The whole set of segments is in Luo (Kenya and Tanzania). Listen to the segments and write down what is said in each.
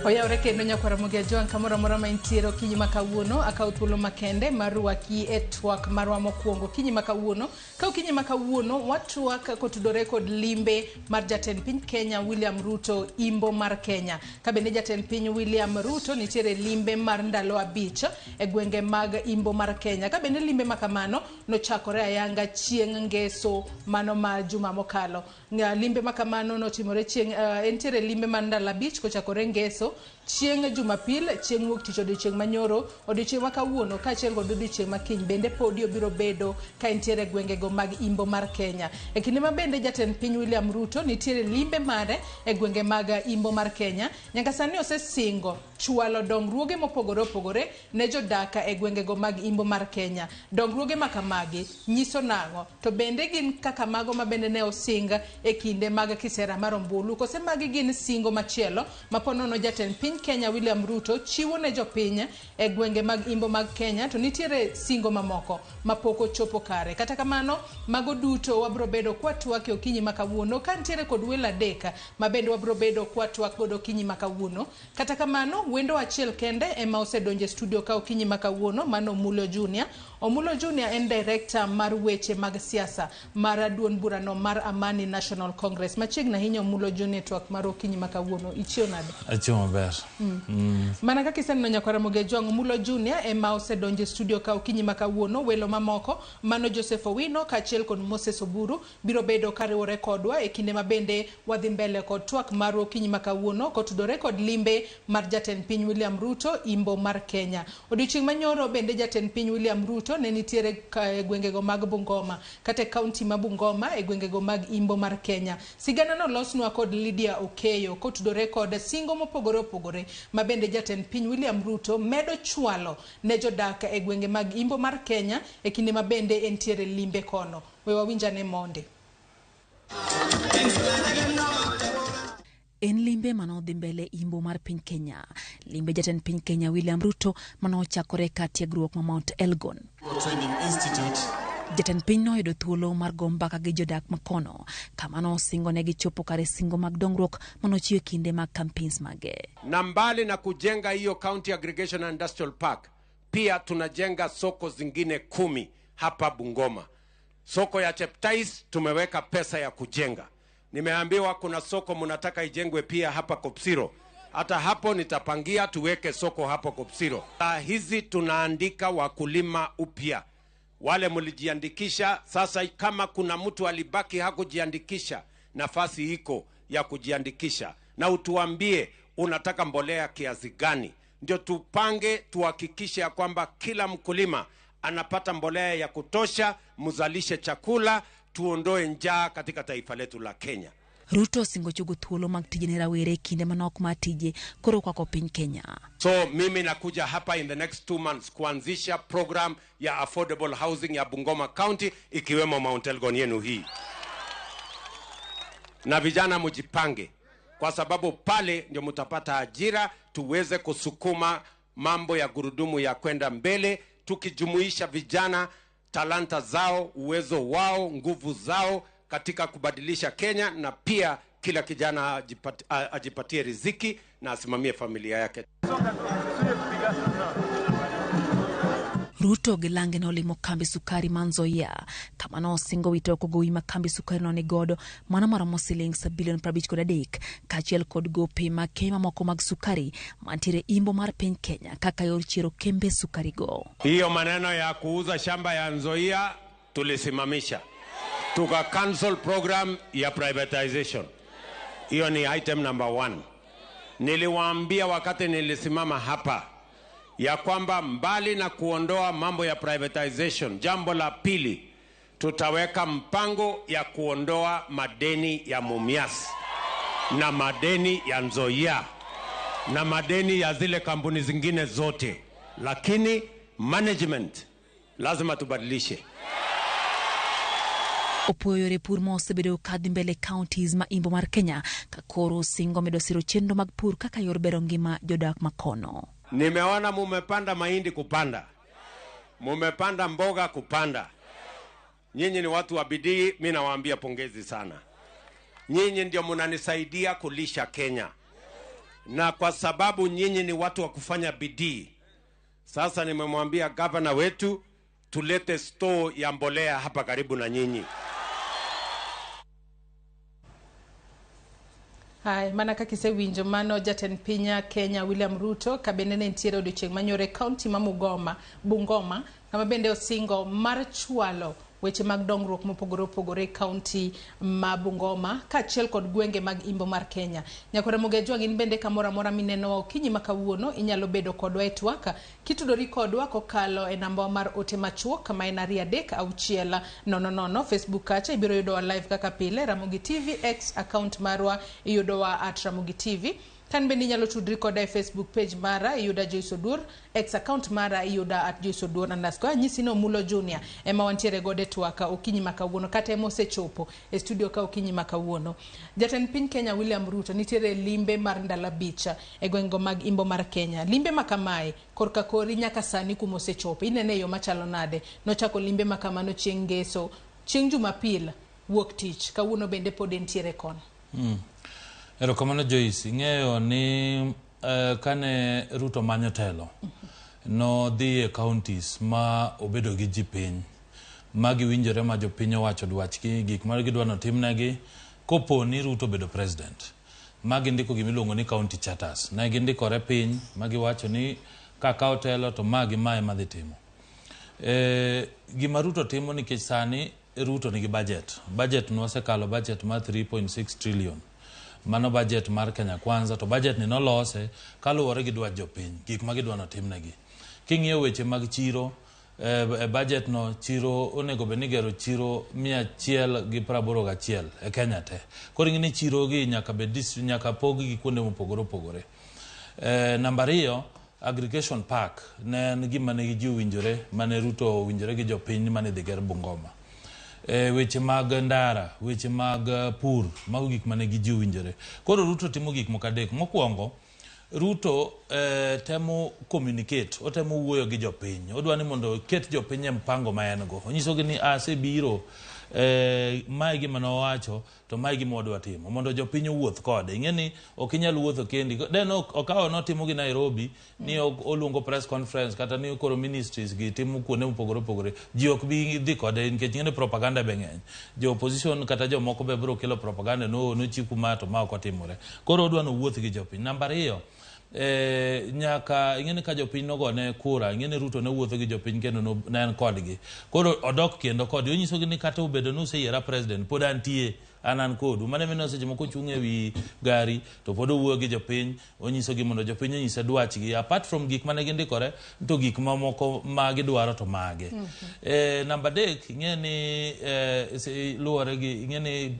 Oyawre kendo nyakwara Ramogi Ajwang' kamoro amora ma intiere okinyi ma kawuono. Akawo thuolo makende mar rwaki e twak marwa mokwongo okinyi ma kawuono. Ka okinyi ma kawuono watwak kotudore kod limbe mar jatend piny Kenya William Ruto imbo mar Kenya. Ka bende jatend piny William Ruto nitiere limbe mar ndalo 5 e gwenge mag imbo mar Kenya. Ka bende limbe ma kamano nochakore ayanga chieng' ngeso mano ma juma mokalo. Limbe ma kamano notimore chieng' entiere limbe mar ndalo 5 kochakore ngeso chieng' Jumapil, chieng' wuok tich, odiochieng' manyoro, odiochieng' ma kawuono kaachiel kod odiochieng' ma kiny bende podi obiro bedo ka entiere gwengego mag imbo mar Kenya. E kinde ma bende jatend piny William Ruto nitiere limbe mare e gwenge mag imbo mar Kenya, nyaka sani osesingo chwalo dongruoge mopogore opogore ne jodak e gwengego mag imbo mar Kenya. Dongruoge ma kamagi nyiso nang'o? To bende gin kaka mago ma bende ne osing e kinde mag kisera mar ombulu, kose magi gin singo machielo ma po nono jatend piny Kenya William Ruto chiwo ne jopiny e gwenge mag imbo mag Kenya, to nitiere singo mamoko ma pok ochopo kare. Kata kamano, mago duto wabro bedo kwatwak e okinyi ma kawuono ka nitiere kod welo 3 ma bende wabro bedo kwatwak godo okinyi ma kawuono. Kata kamano, wendo achiel kende ema osedonjo e studio ka okinyi ma kawuono, mano Omulo Junior. Omulo Junior en director mar weche mag siasa mar duond burano mar Amani National Congress. Machiegni ahinya Omulo Junior, twak mar okinyi ma kawuono. Ichiew nade? Achiew maber. Mana kaka iseneno nyakwara Ramogi Ajwang', Omulo Junior ema osedonjo e studio ka okinyi ma kawuono. Welo mamoko mano Joseph Owino kaachiel kod Moses Oburu biro bedo kariwore kodwa e kinde ma bende wadhi mbele kod twak marwa okinyi ma kawuono kotudore kod limbe mar jatend piny William Ruto imbo mar Kenya. Odiochieng' manyoro bende jatend piny William Ruto ne nitiere e gwengego mag Bungoma kata e kaunti ma Bungoma e gwengego mag imbo mar Kenya. Sigana no losnwa kod Lydia Okeyo kotudore kod singo mopogore opogore ma bende jatend piny William Ruto medo chwalo ne jodak e gwenge mag imbo mar Kenya e kinde ma bende entiere limbe kono. We wawinjane monde. En limbe manodhi mbele imbo mar piny Kenya. Limbe jatend piny Kenya William Ruto manochakore ka tiegruok ma Mount Elgon. Training Institute. Jatend piny noyudo thuolo mar go mbaka gi jodak makono kama nosingo ne gichopo kare singo mag dongruok manochiwo e kinde mag campaigns mage. Na mbali na kujenga hiyo County Aggregation and Industrial Park, pia tunajenga soko zingine 10 hapa Bungoma. Soko ya Cheptais tumeweka pesa ya kujenga. Nimeambiwa kuna soko mnataka ijengwe pia hapa Kopsiro. Hata hapo nitapangia tuweke soko hapo Kopsiro. Saa hizi tunaandika wakulima upya. Wale mlijiandikisha, sasa kama kuna mtu alibaki hakujiandikisha, nafasi iko ya kujiandikisha. Na utuambie unataka mbolea kiasi gani. Ndio tupange, tuhakikishe ya kwamba kila mkulima anapata mbolea ya kutosha, mzalishe chakula, tuondoe njaa katika taifa letu la Kenya. Ruto osingo chogo thuolo mag tije ne rawere e kinde manok mar tije koro kwako piny Kenya. So mimi nakuja hapa in the next 2 months kuanzisha program ya affordable housing ya Bungoma County ikiwemo Mount Elgon yenu hii. Na vijana mjipange, kwa sababu pale ndio mtapata ajira, tuweze kusukuma mambo ya gurudumu ya kwenda mbele, tukijumuisha vijana, talanta zao, uwezo wao, nguvu zao katika kubadilisha Kenya, na pia kila kijana ajipatie riziki na asimamie familia yake. Ruto gi lange nolimo kambi sukari ma Nzoia kama nosingo wito oko gowi ma kambi sukari no nigodo mano maromo siling bilion 53 kaachiel kod gope mag kembe mamoko mag sukari mantiere imbo mar piny Kenya kaka yor chiero kembe sukari go. Hiyo maneno ya kuuza shamba ya Nzoia tulisimamisha, tuka cancel program ya privatization. Hiyo ni item number 1. Niliwaambia wakati nilisimama hapa ya kwamba mbali na kuondoa mambo ya privatization, jambo la pili tutaweka mpango ya kuondoa madeni ya Mumias na madeni ya Nzoia na madeni ya zile kampuni zingine zote, lakini management lazima tubadilishe. Opuoyo yore pur ma osebedo kadhi mbele counties ma imbo mar Kenya ka koro singo medo siro chenro mag pur kaka yor bero ngima jodak makono. Nimeona mumepanda mahindi kupanda, mumepanda mboga kupanda. Nyinyi ni watu wa bidii, mimi nawaambia pongezi sana. Nyinyi ndio mnanisaidia kulisha Kenya. Na kwa sababu nyinyi ni watu wa kufanya bidii, sasa nimemwambia gavana wetu tulete store ya mbolea hapa karibu na nyinyi. Hai, mana kaka isewinjo mano jatend piny Kenya William Ruto ka bende ne nitiere odiochieng' manyoro e kaunti ma Bungoma kama bende osingo mar chwalo weche mag dongruok mopogore opogore e kaunti ma Bungoma kaachiel kod gwenge mag imbo mar Kenya. Nyakwar Ramogi Ajwang' in bende kamoro amora minenowa okinyi ma kawuono inyalo bedo kodwa e twak kitudori kodwa kokalo e namba mar ote machuok ma en 236 00. Facebook kacha ibiro yudowa live kaka pile, Ramogi TV X account marwa iyudowa at Ramogi TV. Kan bende inyalo tudri koda e Facebook page mara iyuda Joyce Oduor, X account mara iyuda at Joyce Oduor underscore. Anyisi ni Omulo Junior ema wantiere godo e twak okinyi ma kawuono kata ema osechopo e studio ka okinyi ma kawuono. Jatend piny Kenya William Ruto nitiere limbe mar ndalo 5 e gwengego mag imbo mar Kenya. Limbe ma kamae korka kori nyaka sani kuma osechopo inene e yo machalo nade? Nochako limbe ma kamano chieng' Ngeso, chieng' Jumapil wuok tich, kawuono bende pod entiere kono. Erokamano Joyce, ing'eyo ni kane Ruto manyo telo, nodhi e counties ma obedo gi ji piny, ma giwinjore ma jopiny owacho dwachgi, gik ma gidwa notimnegi, kopo ni Ruto obedo president. Ma gindiko gimiluongo ni county charters. Ne gindikore piny ma giwacho ni kakawo telo to ma gi ma ema dhi timo. Gima Ruto timo nikech sani Ruto nigi budget. Budget nosekalo budget mar 3.6 trillion. Mano budget mar Kenya Kwanza, to budget ni nolose kaluwore gi dwach jopiny, gik ma gidwa notimnegi. King'iyo weche mag chiro, e budget no chiro onego bed ni igero chiro 181 e Kenya te. Koro ing'e ni chiro gi nyaka bed nyaka pog gi kuonde mopogore opogore. Namba 2, aggregation park ne en gima ne ji owinjore, mane Ruto owinjore gi jopiny mane dhi ger Bungoma. Weche mag ndara, weche mag pur, mago gik mane gi ji owinjore. Koro Ruto timo gik moko adek. Mokwongo, Ruto temo communicate, otemo wuoyo gi jopiny. Odwa ni mondo oket jopiny e mpango ma en go. Onyisogi ni asebiro, mae gima nowacho, to mae gima wadwa timo. Mondo jopiny owuoth kode. Ing'e ni ok inyal wuotho kendi. Den okawo notimo gi Nairobi, ni oluongo press conference, kata ni koro ministries gi timo kuonde mopogore opogore. Ji ok bi dhi kode nikech ing'e ni propaganda be ng'eny. Jo opposition kata jomoko be biro kelo propaganda no nochiku ma to ma ok otimore. Koro odwa ni owuoth gi jopiny. Namba 2, nyaka ing'e ni ka jopiny nogone kura, ing'e ni Ruto ne wuotho gi jopiny kendo ne en kodgi. Koro odok kendo kodgi. Onyisogi ni kata obedo ni useyiera president, pod antie, an kodu. Mano emomiyo seche moko ochung' ewi gari to pod owuoyo gi jopiny, onyisogi mondo jopiny onyise dwachgi. Apart from gik mane gindikore, to gik mamoko ma gidwaro to mage. Namba 3, ing'e ni luwore gi, ing'e ni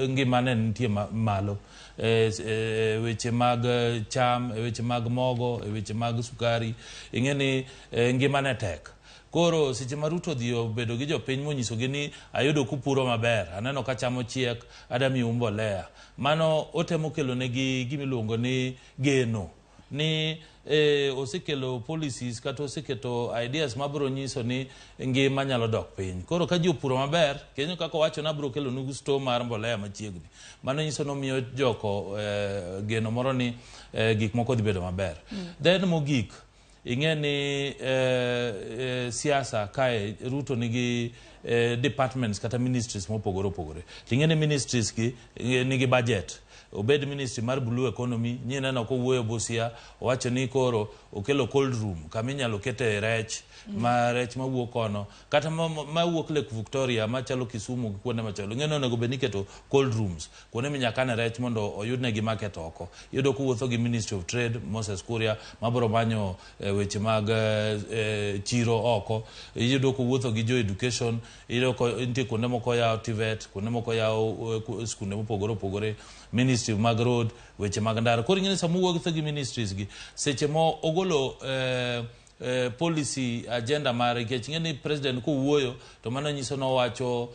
ngimane nitie malo. Weche mag cham, weche mag mogo, weche mag sukari, ing'e ni ngimane tek. Koro seche ma Ruto odhi obedo gi jopiny monyisogi ni ayudo kupuro maber, aneno ka cham ochiek, adwa miyou mbolea. Mano otemo kelonegi gimiluongo ni geno, ni osekelo policies kata oseketo ideas mabiro nyiso ni ngima nyalo dok piny. Koro ka ji opuro maber, kendo kaka owacho ni abiro kelonu store mar mbolea machiegni. Mano nyiso ni omiyo joko geno moro ni gik moko dhi bedo maber. Then mogik, ing'e ni siasa kae Ruto nigi departments kata ministries mopogore opogore. Ing'e ni ministries gi nigi budget. Obed ministry mar blue economy, nyineno kowuoyo Busia, owacho ni koro okelo cold room kama inyalo kete rech, ma rech mawuok kono, kata mawuok Lake Victoria machalo Kisumu gi kuonde machalo. Ing'e ni onego bed ni iketo cold rooms, kuonde minyalo kane rech mondo oyudnegi market oko. Iyudo kowuotho gi Ministry of Trade, Moses Kuria, mabiro manyo weche mag chiro oko. Iyudo kowuotho gi jo education, iyudo ko nitie kuonde moko yawo TVET, kuonde moko yawo skunde mopogore opogore, ministry mag road, weche mag ndara. Koro ing'e ni sama owuotho gi ministries gi, seche mo ogolo policy agenda mare, nikech ing'e ni president kowuoyo to mano nyiso ni owacho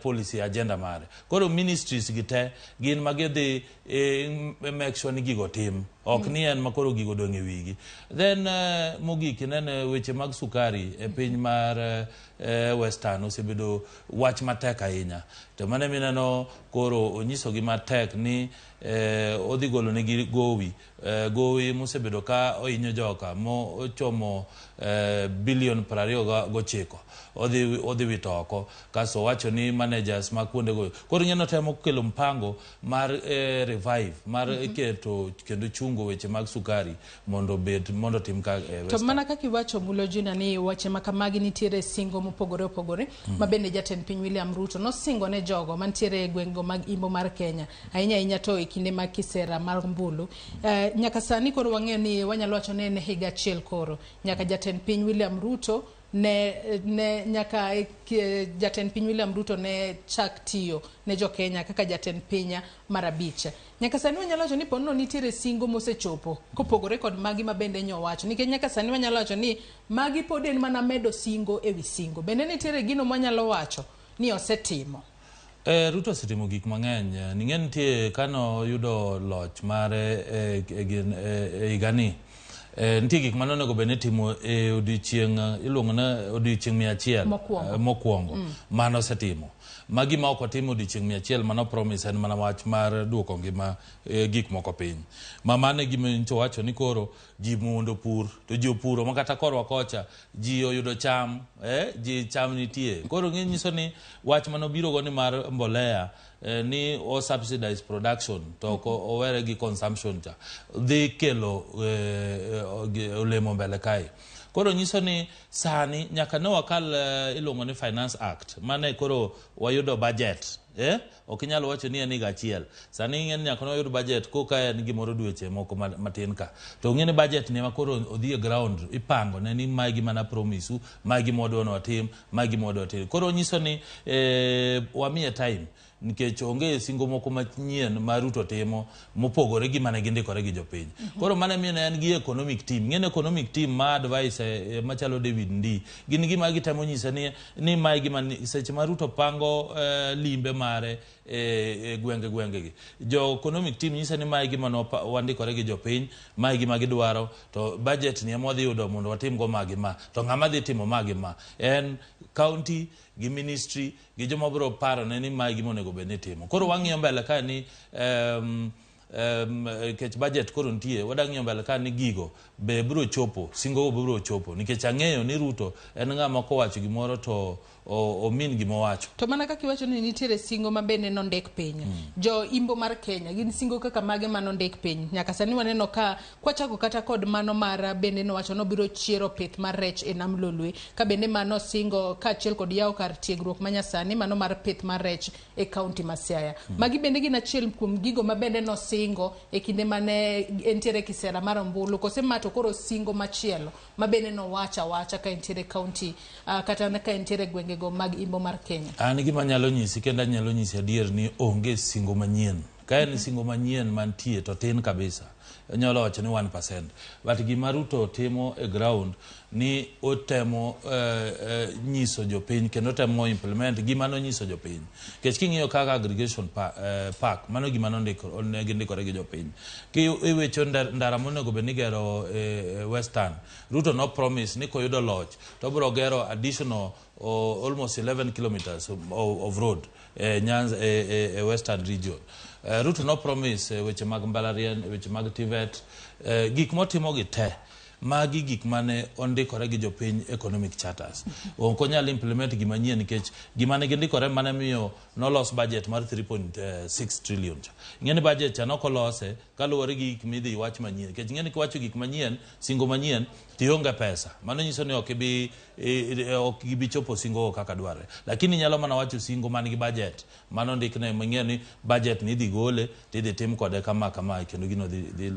policy agenda mare. Koro ministries gi te gin ma gidhi make sure ni gigo tim, ok ni en ma koro gigo dong' e wigi. Then mogik inene weche mag sukari e piny mar Western osebedo wach matek ahinya, to mano mineno koro onyisogi matek ni odhi golo negi gowi gowi mosebedo ka ohinyo joka mo ochomo bilion 29 odhi wito oko. Kasto owacho ni managers mag kuondego koro ing'e notemo kelo mpango mar revive mar keto kendo chungo weche mag sukari mondo obed mondo tim ka To Western. Mana kaka iwacho, Mulo Junior, ni weche ma kamagi nitiere singo mopogore opogore ma bende jatend piny William Ruto nosingo ne jogo mantiere e gwengego mag imbo mar Kenya, ahinya ahinya to e kinde mag kisera mar ombulu. Nyaka sani koro wang'eyo ni wanyalo wacho ni en higa achiel koro nyaka jatend piny William Ruto ne nyaka jatend piny William Ruto ne chak tiyo ne jo-Kenya kaka jatend piny mar abich. Nyaka sani wanyalo wacho ni ponono nitiere singo mosechopo kopogore kod magi ma bende nyowacho, nikech nyaka sani wanyalo wacho ni magi pod en mana medo singo ewi singo. Bende nitiere gino mwanyalo wacho ni osetimo? Ruto osetimo gik mang'eny. Ning'e nitie kano yudo loch mare e higani. Nitie gik mane onego bed ni itimo e odiochieng' iluongo ni odiochieng' 100 mokwongo. Mokwongo. Mano osetimo. Magi ma ok otimo odiochieng' 100 mano promise en mana wach mar duoko ngima gik moko piny. Ma mano e gima nyocha owacho ni koro ji mondo opur to ji opuro ma kata korwa kocha ji oyudo cham, ji cham nitie. Koro nyiso ni wach manobiro go ni mar mbolea ni o subsidize production to ok owere gi consumption cha dhi kelo olemo mbele kae. Koro nyiso ni sani nyaka ne wakal iluongo ni Finance Act mane koro wayudo budget. Ok inyal wacho ni en higa achiel. Sani ing'e ni nyaka ne wayud budget koka en gimoro dweche moko matin ka. To ng'e ni budget ni ema koro odhi e ground ipango ne ni mae gima na promise u, mae gima wadwa ni watim, mae gima wadwa tim. Koro nyiso ni wamiye time nikech onge singo moko manyien ma Ruto timo mopogore gi mane gindikore gi jopiny. Koro mano emiyo ne en gi economic team. Ng'e ni economic team ma advice machalo David Ndii gin gima gitemo nyise ni mae gima seche ma Ruto pango limbe mare e gwenge gwenge gi. Jo economic team nyise ni mae gima wandikore gi jopiny, mae gima gidwaro, to budget ni ema wadhi yudo mondo watim go ma gi ma. To ng'ama dhi timo ma gi ma? En county gi ministry gi joma biro paro ne ni mae gima onego bed ni itimo. Koro wang'iyo mbele ka ni nikech budget koro nitie, wadwa ng'iyo mbele ka ni gigo be biro chopo, singo go biro chopo nikech ang'eyo ni Ruto en ng'ama kowacho gimoro to omin gima owacho. To mana kaka iwacho ni nitiere singo ma bende nondik piny. Jo imbo mar Kenya gin singo kaka mage manondik piny? Nyaka sani waneno ka kwachako kata kod mano mar bende nowacho nobiro chiero pith mar rech e nam Lolwe, ka bende mano singo kaachiel kod yawo kar tiegruok manyasani mano mar pith mar rech e kaunti ma Siaya. Magi bende gin achiel kuom gigo ma bende nosingo e kinde mane entiere kisera mar ombulu, kose ma to koro singo machielo ma bende nowacho awacha ka entiere kaunti kata ka entiere gwengego mag imbo mar Kenya. An gima anyalo nyisi kendo anyalo nyisi adier ni onge singo manyien. Ka en singo manyien mantie to tin kabisa. Anyalo wacho ni 1%. But gima Ruto timo e ground ni otemo nyiso jopiny kendo otemo implement gima nonyiso jopiny. Nikech king'iyo kaka aggregation park, mano gima ne gindikore gi jopiny. Ki iwecho ndara monego bed ni igero Western, Ruto no promise ni koyudo loch to obiro gero additional almost 11 kilometers of road Nyanza, Western region. Ruto no promise weche mag mbalariany, weche mag TVET, gik motimo gi te. Magi gik mane ondikore gi jopiny economic charters. Ok onyal implement gima nyien nikech gima ne gindikore mane miyo nolos budget mar 3.6 trillion cha. Ing'e ni budget cha nokolose kaluwore gi gik midhi wach manyien. Nikech ing'e ni kiwacho gik manyien, singo manyien, tionge pesa. Mano nyiso ni ok gibi chopo singo kaka dwarre. Lakini inyalo mana wacho singo man gi budget. Mano ndikne ming'e ni budget ni idhi gole tidhi tim kode kama kama kendo gino dhi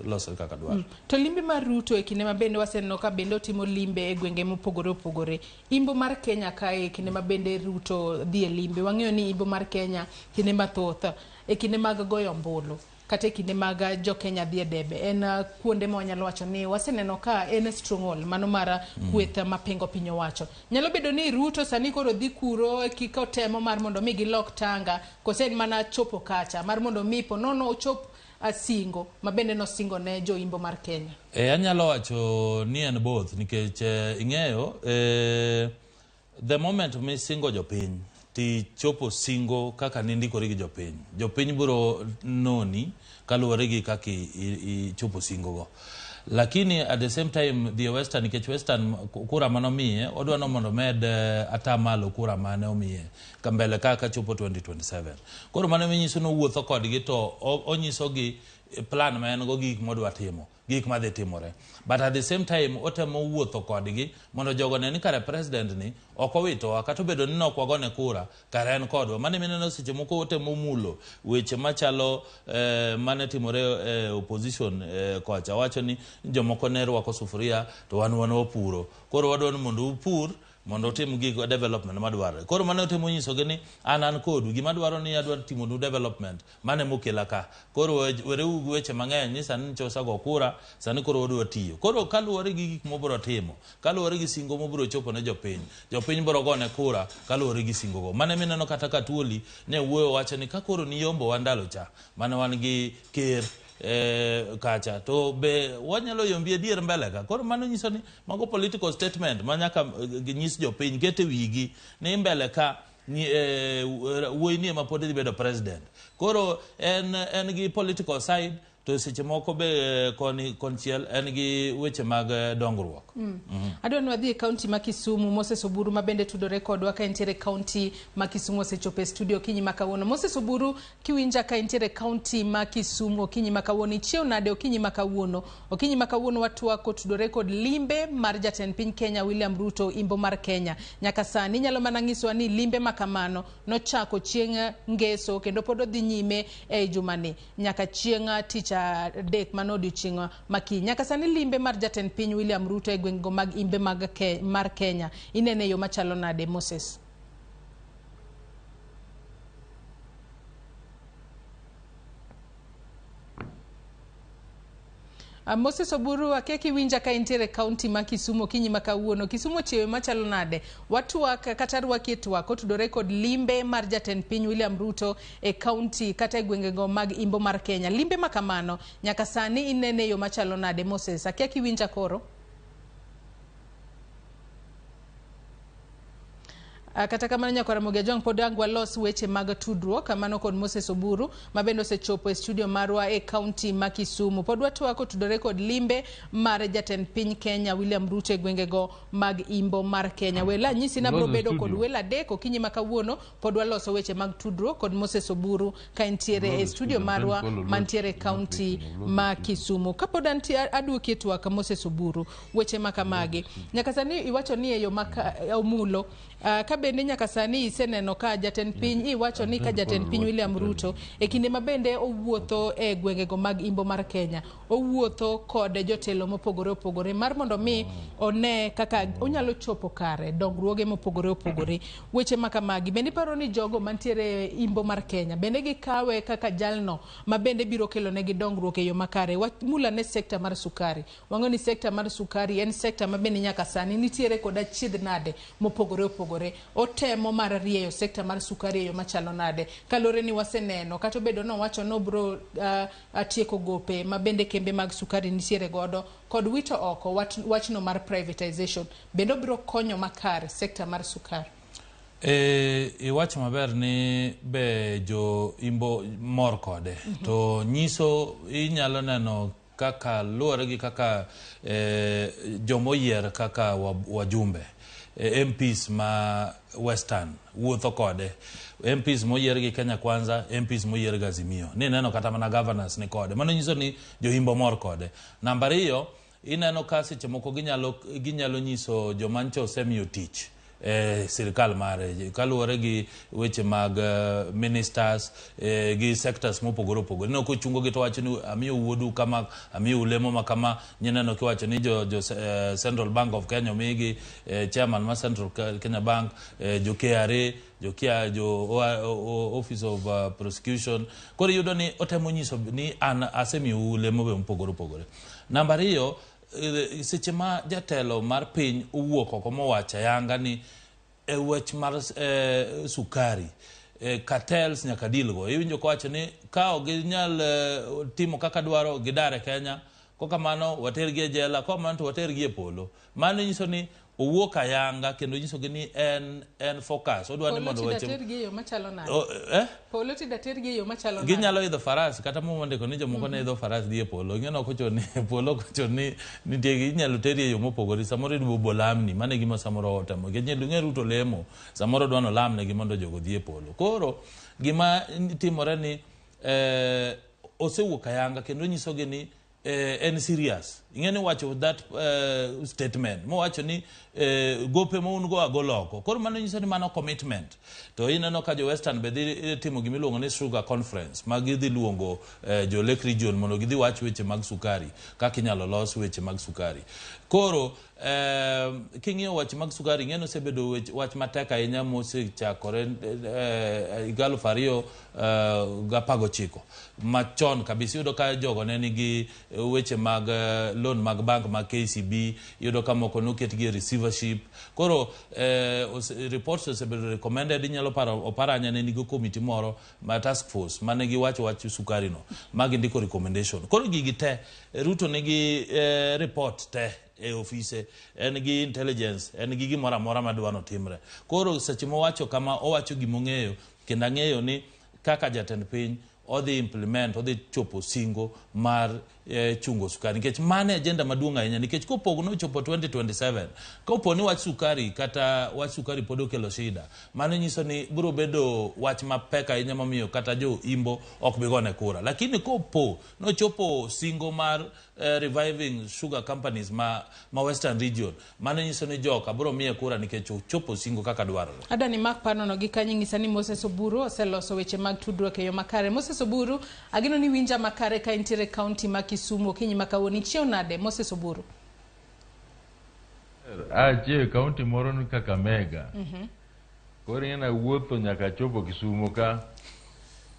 losre kaka dwarre. To limbe mar Ruto e kinde ma bende waseneno ka bende otimo limbe e gwenge mopogore opogore. Imbo mar Kenya kae e kinde ma bende Ruto dhi e limbe. Wang'eyo ni imbo mar Kenya kinde mathoth e kinde mag goyo ombulu. Kata e kinde mag jokenya dhi e debe en kuonde ma wanyalo wacho ni waseneno ka en stronghold mano mar kweth mapingo piny owacho. Nyalo bedo ni Ruto sani koro dhi kuro kikotemo mar mondo mi gilok tanga kose en mana chopo kacha mar mondo mi ponono ochop singo ma bende nosingo ne joimbo mar Kenya. E, anyalo wacho ni en both nikech ing'eyo the moment misingo jopiny tichopo singo kaka nindikori gi jopiny, jopiny biro noni kaluwore gi kaka ichopo singo go. Lakini at the same time dhi e Western nikech Western kura manomiye odwa no mondo omed atamalo kura mane omiye ka mbele ka kachopo 2027. Koro mano minyiso ni owuotho kodgi to onyisogi plan ma en go, gi gik modwa timo, gik madhi timore. But at the same time otemo wuotho kodgi mondo jogo ne ni kare president ni ok owitowa kata obedo ni nok wagone kura, kare en kodwa. Mano mineno seche moko otemo mulo weche machalo mane timore opposition kocha wacho ni jomoko ne rwako sufuria to wan wapuro. Koro wadwa ni mondo upur mondo utim gik development madwarore. Koro mano otemo nyisogi ni an kodu, gima dwaro ni adwa timonu development mane mokela ka. Koro wereuru gi weche mang'eny ni sani nyocha usago kura, sani koro wadwa tiyo. Koro kaluwore gi gik mobiro timo, kaluwore gi singo mobiro chopo ne jopiny, jopiny biro gone kura kaluwore gi singo go. Mane mineno kata ka Tuoli ne wuoyo wacho ni ka koro niyombowa ndalo cha mane wan gi ker kacha to be wanyalo yombi adier mbele ka. Koro mano nyiso ni mago political statement ma nyaka ginyis jopiny ket e wigi ni mbele ka ni wuoyi ni ema pod dhi bedo president. Koro en gi political side to seche moko be koni konchiel en gi weche mag dongruok. Adwa ni wadhi e kaunti ma Kisumu. Moses Oburu ma bende tudore kodwa ka entiere e kaunti ma Kisumu osechopo e studio okinyi ma kawuono. Moses Oburu, kiwinja ka entiere e kaunti ma Kisumu okinyi ma kawuono, ichiew nade okinyi ma kawuono? Okinyi ma kawuono watwak kotudore kod limbe mar jatend piny Kenya William Ruto imbo mar Kenya. Nyaka sani inyalo mana nyisowa ni limbe ma kamano nochako chieng' ngeso kendo pod odhi nyime e jumani nyaka chieng' tich adek mano odiochieng' ma kiny. Nyaka sani limbe mar jatend piny William Ruto e gwengego mag imbe mag mar Kenya inene e yo machalo nade, Moses? Moses Oburu, akia kiwinja ka intiere e kaunti ma Kisumu okinyi ma kawuono. Kisumu ochiewe machalo nade? Watwak kata rwaki e twak otudore kod limbe mar jatend piny William Ruto e kaunti kata e gwengego mag imbo mar Kenya. Limbe ma kamano nyaka sani inene e yo machalo nade, Moses? Akia kiwinja koro? Kata kamano nyakwar Ramogi Ajwang' pod ang' walos weche mag tudruok mano kod Moses Oburu ma bende osechopo e studio marwa e kaunti ma Kisumu. Pod watwak otudore kod limbe mar jatend piny Kenya William Ruto e gwengego mag imbo mar Kenya. Wela anyisi nabro bedo kod welo adek okinyi ma kawuono pod waloso weche mag tudruok kod Moses Oburu ka entiere e studio marwa mantiere e kaunti ma Kisumu. Kapod antie aduoki e twak Moses Oburu weche ma kamagi. Nyaka sani iwacho ni e yo ma omulo ka bende nyaka sani iseneno ka jatend piny iwacho ni ka jatend piny William Ruto e kinde ma bende owuotho e gwengego mag imbo mar Kenya owuotho kod jotelo mopogore opogore mar mondo mi one kaka onyalo chopo kare dongruoge mopogore opogore. Weche ma kamagi bende iparo ni jogo mantiere imbo mar Kenya bende gikawe kaka jalno ma bende biro kelo negi dongruok e yo makare? Wamul ane sekta mar sukari. Wang'eyo ni sekta mar sukari en sekta ma bende nyaka sani nitiere kod achiedh nade mopogore opogore. Otemo mar rieyo sekta mar sukari e yo machalo nade? Kaluwore ni waseneno kata obedo ni owacho ni obiro tieko gope ma bende kembe mag sukari nitiere godo kod wito oko wachno mar privatization. Bende obiro konyo makare sekta mar sukari? Iwacho maber ni be jo imbo mor kode. To nyiso inyalo neno kaka luwore gi kaka jomoyier kaka wajumbe MPs ma Western wuotho kode, MPs moyier gi Kenya Kwanza, MPs moyier gi Azimio, ni neno kata mana governors ni kode. Mano nyiso ni joimbo mor kode. Namba ariyo, ineno ka seche moko ginyalo nyiso joma ncho osemiyo tich Sirikal mare kaluwore gi weche mag ministers gi sectors mopogore opogore. Ineno kochungo gi to wacho ni amiyo wuodu kama, amiyo lemo ma kama. Nyeneno kiwacho ni jo Central Bank of Kenya omigi chairman ma Central Kenya Bank, jo KRA, jo kia, jo Office of Prosecution. Koro iyudo ni otemo nyiso ni an asemiyou lemo be mopogore opogore. Namba ariyo, seche ma jatelo mar piny owuok oko mowacho ayanga ni e wach mar sukari, cartels nyaka deal go. Iwinjo kowacho ni ka ok ginyal timo kaka dwaro, gidar e Kenya, kokamano watergi e jela, kokamano to watergi e polo. Mano nyiso ni owuok ayanga kendo nyisogi ni en focus odwa ni Polo mondo weche tidatergi e yo machalo nade? O, eh? Polo tidatergi e yo machalo nade? Ginyalo idho faras kata mondiko ni jomoko ne idho faras dhi e polo. Ing'e ok ochuno ni polo, ok ochuno ni nitie, inyalo teri e yo mopogore. Samoro ibo lamni, mano e gima samoro otemo, nikech ing'e Ruto lemo, samoro odwa nolamnegi mondo jogo odhi e polo. Koro gima timore ni osewuok ayanga kendo nyisogi ni en serious. Ing'e ni wacho that statement mowacho ni gope ma un go agolo oko, koro mano nyiso ni mano commitment. To ineno ka jo Western be dhi timo gimiluongo ni sugar conference, ma gidhi luongo jo Lake Region mondo gidhi wach weche mag sukari, kaka inyalo los weche mag sukari. Koro king'iyo wach mag sukari, ing'e ni osebedo wach matek ahinya mosechakore higa 2019 machon kabisa. Iyudo ka jogo ne nigi weche mag loan mag bank mag KCB, iyudo ka moko noketgi e receivership. Koro reports osebedo recommended. Inyalo paro Oparanya ne nigi committee moro ma task force mane giwacho wach sukari no ma gindiko recommendation. Koro gigi te, Ruto nigi report te e ofise, en gi intelligence, en gi gimoro amora madwa notimre. Koro seche mowacho kama, owacho gimong'eyo, kendo ang'eyo ni kaka jatend piny odhi implement, odhi chopo singo mar chungo sukari, nikech mano e agenda maduong' ahinya. Nikech kopo nochopo 2027, kopo ni wach sukari kata wach sukari pod okelo shida, mano nyiso ni biro bedo wach mapek ahinya momiyo kata jo Imbo ok bi gone kura. Lakini kopo nochopo singo mar reviving sugar companies ma Western Region, mano nyiso ni joka biro miye kura nikech ochopo singo kaka dwarore. Adani mak panono gi kanyo ng'isa ni Moses Oburu oseloso weche mag tudruok e yo makare. Moses Oburu, ageno ni winja makare ka intiere kaunti ma Kisumu okinyi ma kawuono. Ichiew nade, Moses Oburu? Achiew e kaunti moro ni Kakamega. Koro ing'e nawuotho nyaka achopo Kisumo ka.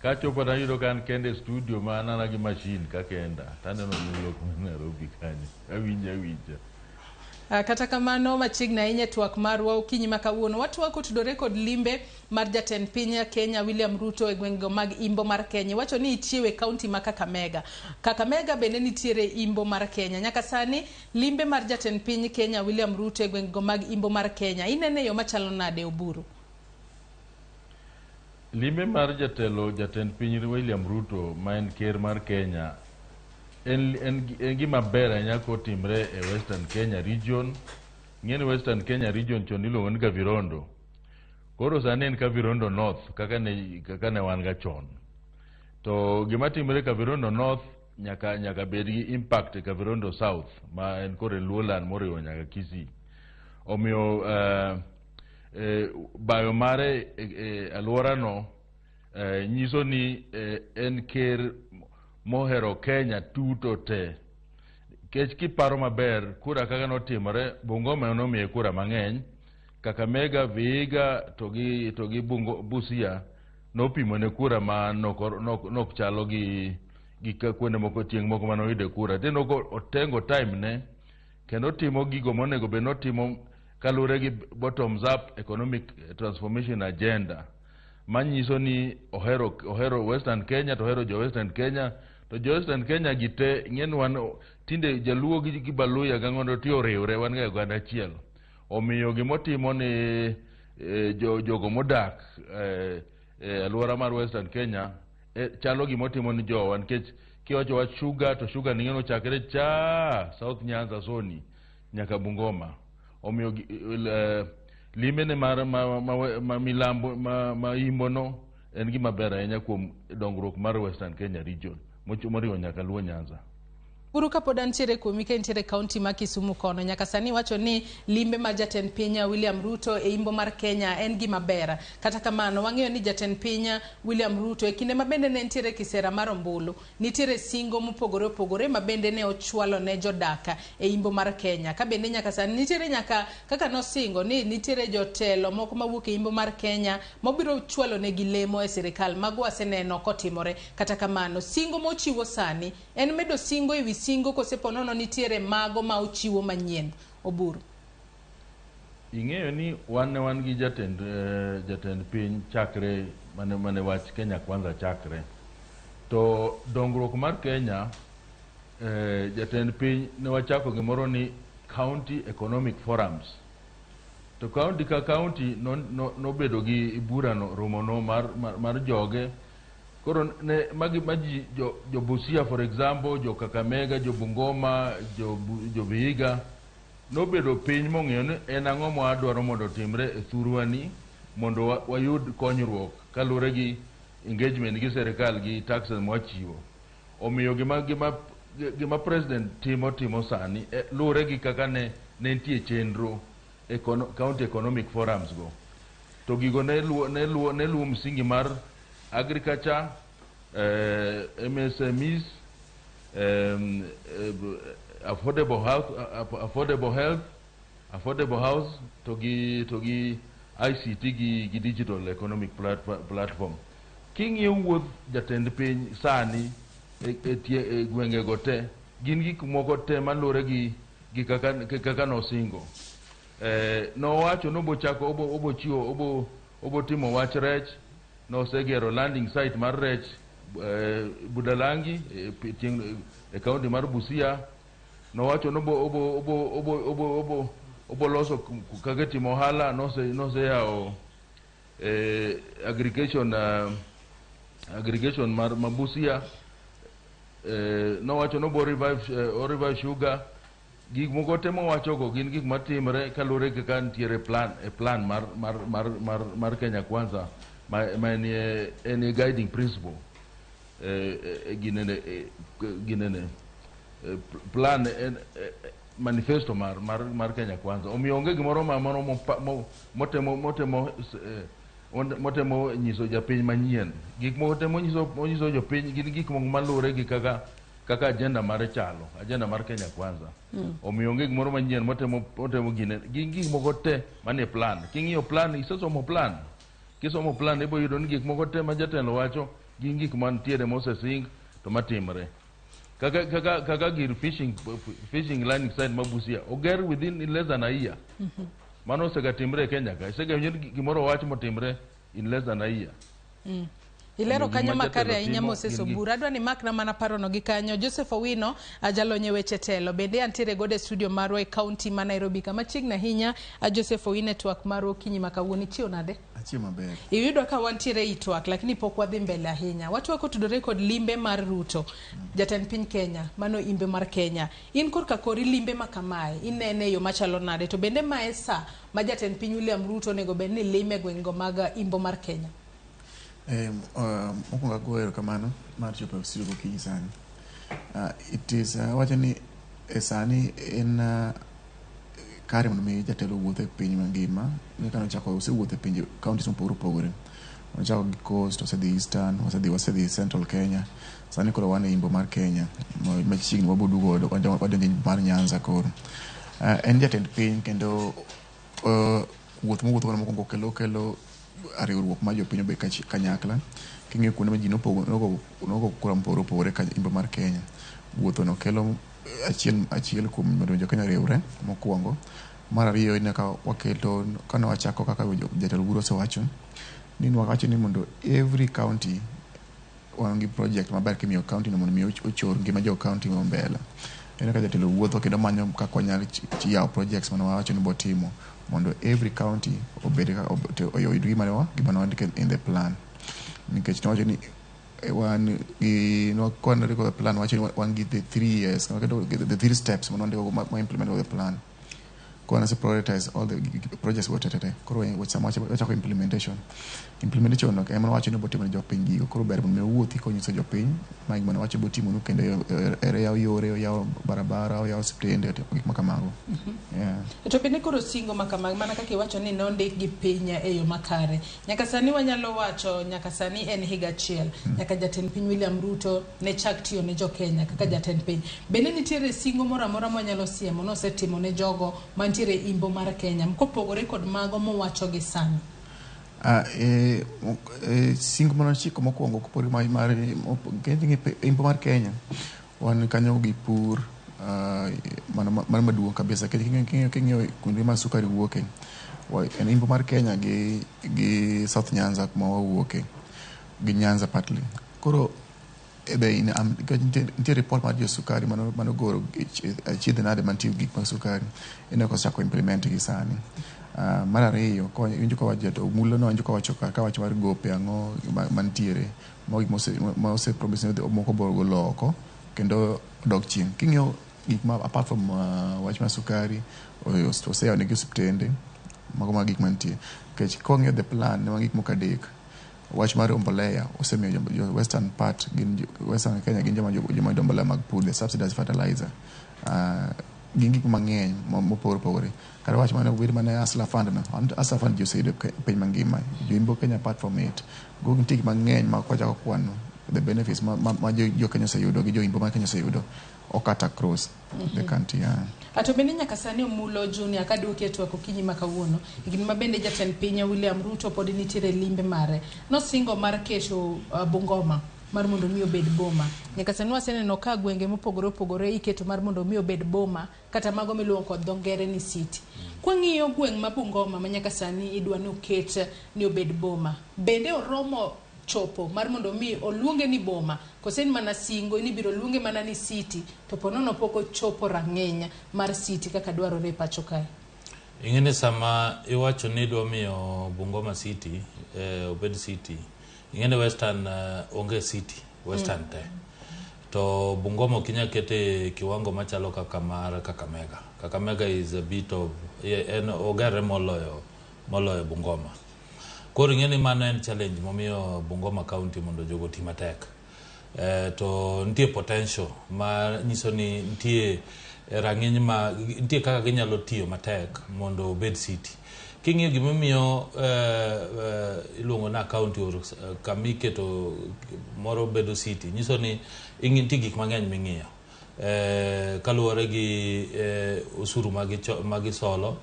Kachopo tayudo ka an kende e studio ma an ana gi machine ka kenda. Taneno mulo kuma Nairobi kanyo. Awinjo awinja. Kata kamano, machiegni ahinya e twak marwa okinyi ma kawuono, watwak otudore kod limbe mar jatend piny Kenya William Ruto e gwengego mag Imbo mar Kenya. Iwacho ni ichiew e kaunti ma Kakamega. Kakamega bende nitiere Imbo mar Kenya. Nyaka sani limbe mar jatend piny Kenya William Ruto e gwengego mag Imbo mar Kenya, inene e yo machalo nade, Oburu? Limbe mar jatelo, jatend piny William Ruto, ma en ker mar Kenya, en gima ber ahinya kotimre e Western Kenya Region. Ing'e ni Western Kenya Region chon iluongo ni Kavirondo. Koro sani en Kavirondo North kaka ne wan ga chon. To gima timore Kavirondo North nyaka bed gi impact e Kavirondo South, ma en koro e Luoland moriwo nyaka Kisii. Omiyo bayo mare e alworano nyiso ni en ker mohero Kenya tuto te. Nikech kiparo maber, kura kaka notimore, Bungoma nomiye kura mang'eny, Kakamega, Vihiga to gi Busia nopimone kura ma nok chalo gi kuonde moko tieng' moko manoyude kura. Tineno ko otengo time ne kendo otimo gigo monego bed notimo kaluwore gi bottoms up economic transformation agenda, manyiso ni ohero Western Kenya, to ohero jo Western Kenya, to jo Western Kenya gi te. Ing'e ni wan tinde Jaluo gi Baluya gang'ondo ti oriwre, wan ga e oganda achiel. Omiyo gimotimo ni jogo modak e alwora mar Western Kenya chalo gimotimo ni jowa, nikech kiwacho wach sugar, to sugar ning'e nochakre cha South Nyanza Soni nyaka Bungoma. Omiyo limene mar ma milambo ma imbo no en gima ber ahinya kuom dongruok mar Western Kenya Region moriwo nyaka Luo Nyanza. Buru kapod antiere kuomi ka intiere kaunti ma Kisumu kono, nyaka sani wacho ni limbe mar jatend piny William Ruto e imbo mar Kenya en gima ber. Kata kamano, wang'eyo ni jatend piny William Ruto e kinde ma bende ne nitiere kisera mar ombulu, nitiere singo mopogore opogore ma bende ne ochwalo ne jodak e imbo mar Kenya. Ka bende nyaka sani nitiere nyaka kaka nosingo ni nitiere jotelo moko mawuok e imbo mar Kenya mobiro chwalo negi lemo e sirikal. Mago waseneno kotimore. Kata kamano, singo mochiwo sani en medo singo ewi singo kose ponono nitiere mago ma ochiwo manyien. Oburu. Ing'eyo ni wan ne wan gi jatend, jatend piny chakre mane wach Kenya Kwanza chakre. To dongruok mar Kenya, jatend piny ne wachako gimoro ni County Economic Forums. To county ka county nobedo gi burano, romono mar joge. Koro ne magi maji jo Busia, for example, jo Kakamega, jo Bungoma, jo Vihiga nobedo piny mong'eyo ni en ang'o ma wadwaro mondo otimre e thurwani mondo wayud konyruok kaluwore gi engagement gi serikal gi taxes mwachiwo. Omiyo gima president timo sani, luwore gi kaka ne nitie chenro county economic forums go. To gigo ne luwo msingi mar agriculture, MSMEs, affordable health, affordable health, affordable house, to gi ICT gi digital economic platform. King'iyo wuodh jatend piny sani e gwengego te, gin gik moko te maluwore gi kaka nosingo. Nowacho nobo chako obo chiwo obo timo wach rech. Nosegero landing site mar rech, Budalangi e kaunti mar Busia. Nowacho nobo obo loso kaka itimo ohala. Noseyawo aggregation mar ma Busia. Nowacho nobo revive sugar. Gik moko te mowachogo gin gik matimre kaluwore gi kaka nitiere plan e plan mar Kenya Kwanza ma en e guiding principle, ginene, plan en manifesto mar Kenya Kwanza. Omiyo onge gimoro ma moro motemo nyiso japiny manyien. Gik moko te monyiso jopiny gin gik moko maluwore gi kaka agenda mare chalo, agenda mar Kenya Kwanza. Omiyo onge gimoro manyien motemo gine. Gin gik moko te manie plan. King'iyo plan, isesomo plan, kisomo plan ibo yudo ni gik moko te ma jatelo wacho gin gik mantiere mosesing to matimre, kaka gir fishing landing site ma Busia oger within in less than a year. Mano osegatimre e Kenya ka isegawinjo ni gimoro owach motimre in less than a year. Ilero Omiyo kanyo gima makare jatelo ahinya timo Moses gin Obura. Adwa ni makna mana parono gi kanyo. Joseph Owino, jalony e weche telo. Bende antiere godo e studio marwa e kaunti ma Nairobi kama chiegni ahinya. Joseph Owino, e twak marwa okinyi ma kawuono, ichiew nade? Achiew maber. Iyudo ka wantiere i twak, lakini pok wadhi mbele ahinya. Watwak otudore kod limbe mar Ruto, jatend piny Kenya, mano imbe mar Kenya. In korka kori limbe ma kamae, inene e yo machalo nade? To bende mae sa ma jatend piny William Ruto onego bed ni lime e gwengego mag imbo mar Kenya? Mokwongo agoyo erokamano mar chopo e studio gokinyi sani. It is awacho ni e sani en kare mondo mi jatelo owuoth e piny mangima. Ni kane ochako osewuotho e pinje counties mopogore opogore. Ochako gi Coast, osedhi Eastern, wasedhi Central Kenya. Sani koro wan e imbo mar Kenya. Machiegni waboduogo wadonjo e imbo mar Nyanza koro. En jatend piny kendo wuoth mowuotho godo mokwongo kelo riwruok mar jopiny obed kanyakla. King'iyo kuonde ma ji nogo kura mopogore opogore ka imbo mar Kenya. Wuotho no kelo achiel kuom mondo jo Kenya oriwre mokwongo. Mar ariyo, ineno ka waketo kane wachako kaka jatelo Oburu osewacho ni wawacho ni mondo every county wan gi project maber kimiyo county no mondo mi ochor ngima jo county no mbele. Ineno ka jatelo wuotho kendo manyo kaka wanyalo yawo projects mane wawacho ni botimo mondo every county obed oyud gima ne wandiko in the plan. Nikech nowacho ni wan gi kwandiko plan wacho ni wan gi the 3 years, the three steps mane wandiko ma implement the plan. Koro nase prioritize all the projects go te te te. Koro sama wachako implementation. Implementation no ema wacho ni obotimo ne jopiny gigo. Koro ber mondo mi owuothi konyiso jopiny ma gima nowacho botimonu kendo ere yawo yore, oyawo barabara, oyawo osiptende, otimo gik ma kamago. Yeah. To bende koro singo ma kamagi mana kaka iwacho ni nondik gi piny e yo makare. Nyaka sani wanyalo wacho nyaka sani en higa achiel. Nyaka jatend piny William Ruto ne chak tiyo ne jo-Kenya kaka jatend piny. Bende nitiere singo moro amora mwanyalo siemo nosetimo ne jogo mantiere imbo mar Kenya kopogore kod mago mowacho gi sani? Singo manochiko mokwongo kopogore mar imbo mar Kenya wan kanyo gi pur, mano maduong' kabisa nikech king'iyo kuonde ma sukari wuoke, en imbo mar Kenya gi South Nyanza kuma wawuoke gi Nyanza partly. Koro be nitie report mar jo sukari manogoro achiedh nade mantie gik mag sukari ineno kosechako implement gi sani. Mar ariyo iwinjo kawacho Omulo no winjo kawacho mar gope ang'o mantiere mago gik ma ose promise ni moko biro golo oko kendo dok chien. King'iyo gik ma apart from wach mar sukari oseyawo negi osiptende mago ma gik mantie. Nikech kwang'iyo the plan ne gik moko adek. Wach mar mbolea osemiyo jo western part gin western Kenya gin joma yudo mbolea mag pur, the subsidized fertilizer. Gin gik mang'eny mopogore opogore. Kata wach mane obed mana Hustler Fund no, Hustler Fund ji oseyudo e piny mangima. Jo Imbo Kenya apart from it. Go nitie gik mang'eny ma kwachako kwano the benefits ma jo Kenya oseyudo gi jo Imbo mar Kenya oseyudo okat across the country. Yeah. Ato bende nyaka sani Omulo Junior kaduoki e twak okinyi ma kawuono, higni ma bende jatend piny William Ruto pod nitiere limbe mare. Nosingo mar keto Bungoma mar mondo mi obed boma. Nyaka sani waseneno ka gwenge mopogore opogore iketo mar mondo mi obed boma kata mago miluongo kod dho ngere ni city. Kwang'iyo gweng' ma Bungoma ma nyaka sani idwa ni oket ni obed boma, bende oromo chopo mar mondo mi oluonge ni boma kose en mana singo ni ibiro luonge mana ni city to ponono pok ochopo rang'iny mar city kaka dwarore e pacho kae? Ing'e ni sama iwacho ni idwa miyo Bungoma City obed city, ing'e ni Western onge city, Western te. To Bungoma ok inyal kete e kiwango machalo kaka mar Kakamega. Kakamega is a bit of, en ogerre moloyo Bungoma. Koro ing'e ni mano en challenge momiyo Bungoma County mondo jogo oti matek. To nitie potential ma nyiso ni nitie rang'iny ma nitie kaka ginyalo tiyo matek mondo obed city. King'iyo gimomiyo iluongo na county or kama iketo moro bedo city, nyiso ni nitie gik mang'eny ming'iyo. Kaluwore gi osuru magisolo,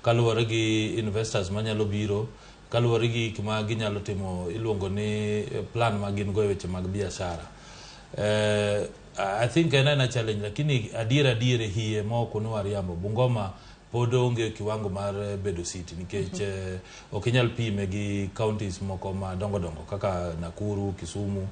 kaluwore gi investors manyalo biro, kaluwore gi gik ma ginyalo timo iluongo ni plan ma gin go e weche mag biashara. I think en aena challenge, lakini adier adier e hie ma ok wariambo, Bungoma pod onge kiwango mar bedo city nikech ok inyal pime gi counties moko madongo dongo kaka Nakuru, Kisumu,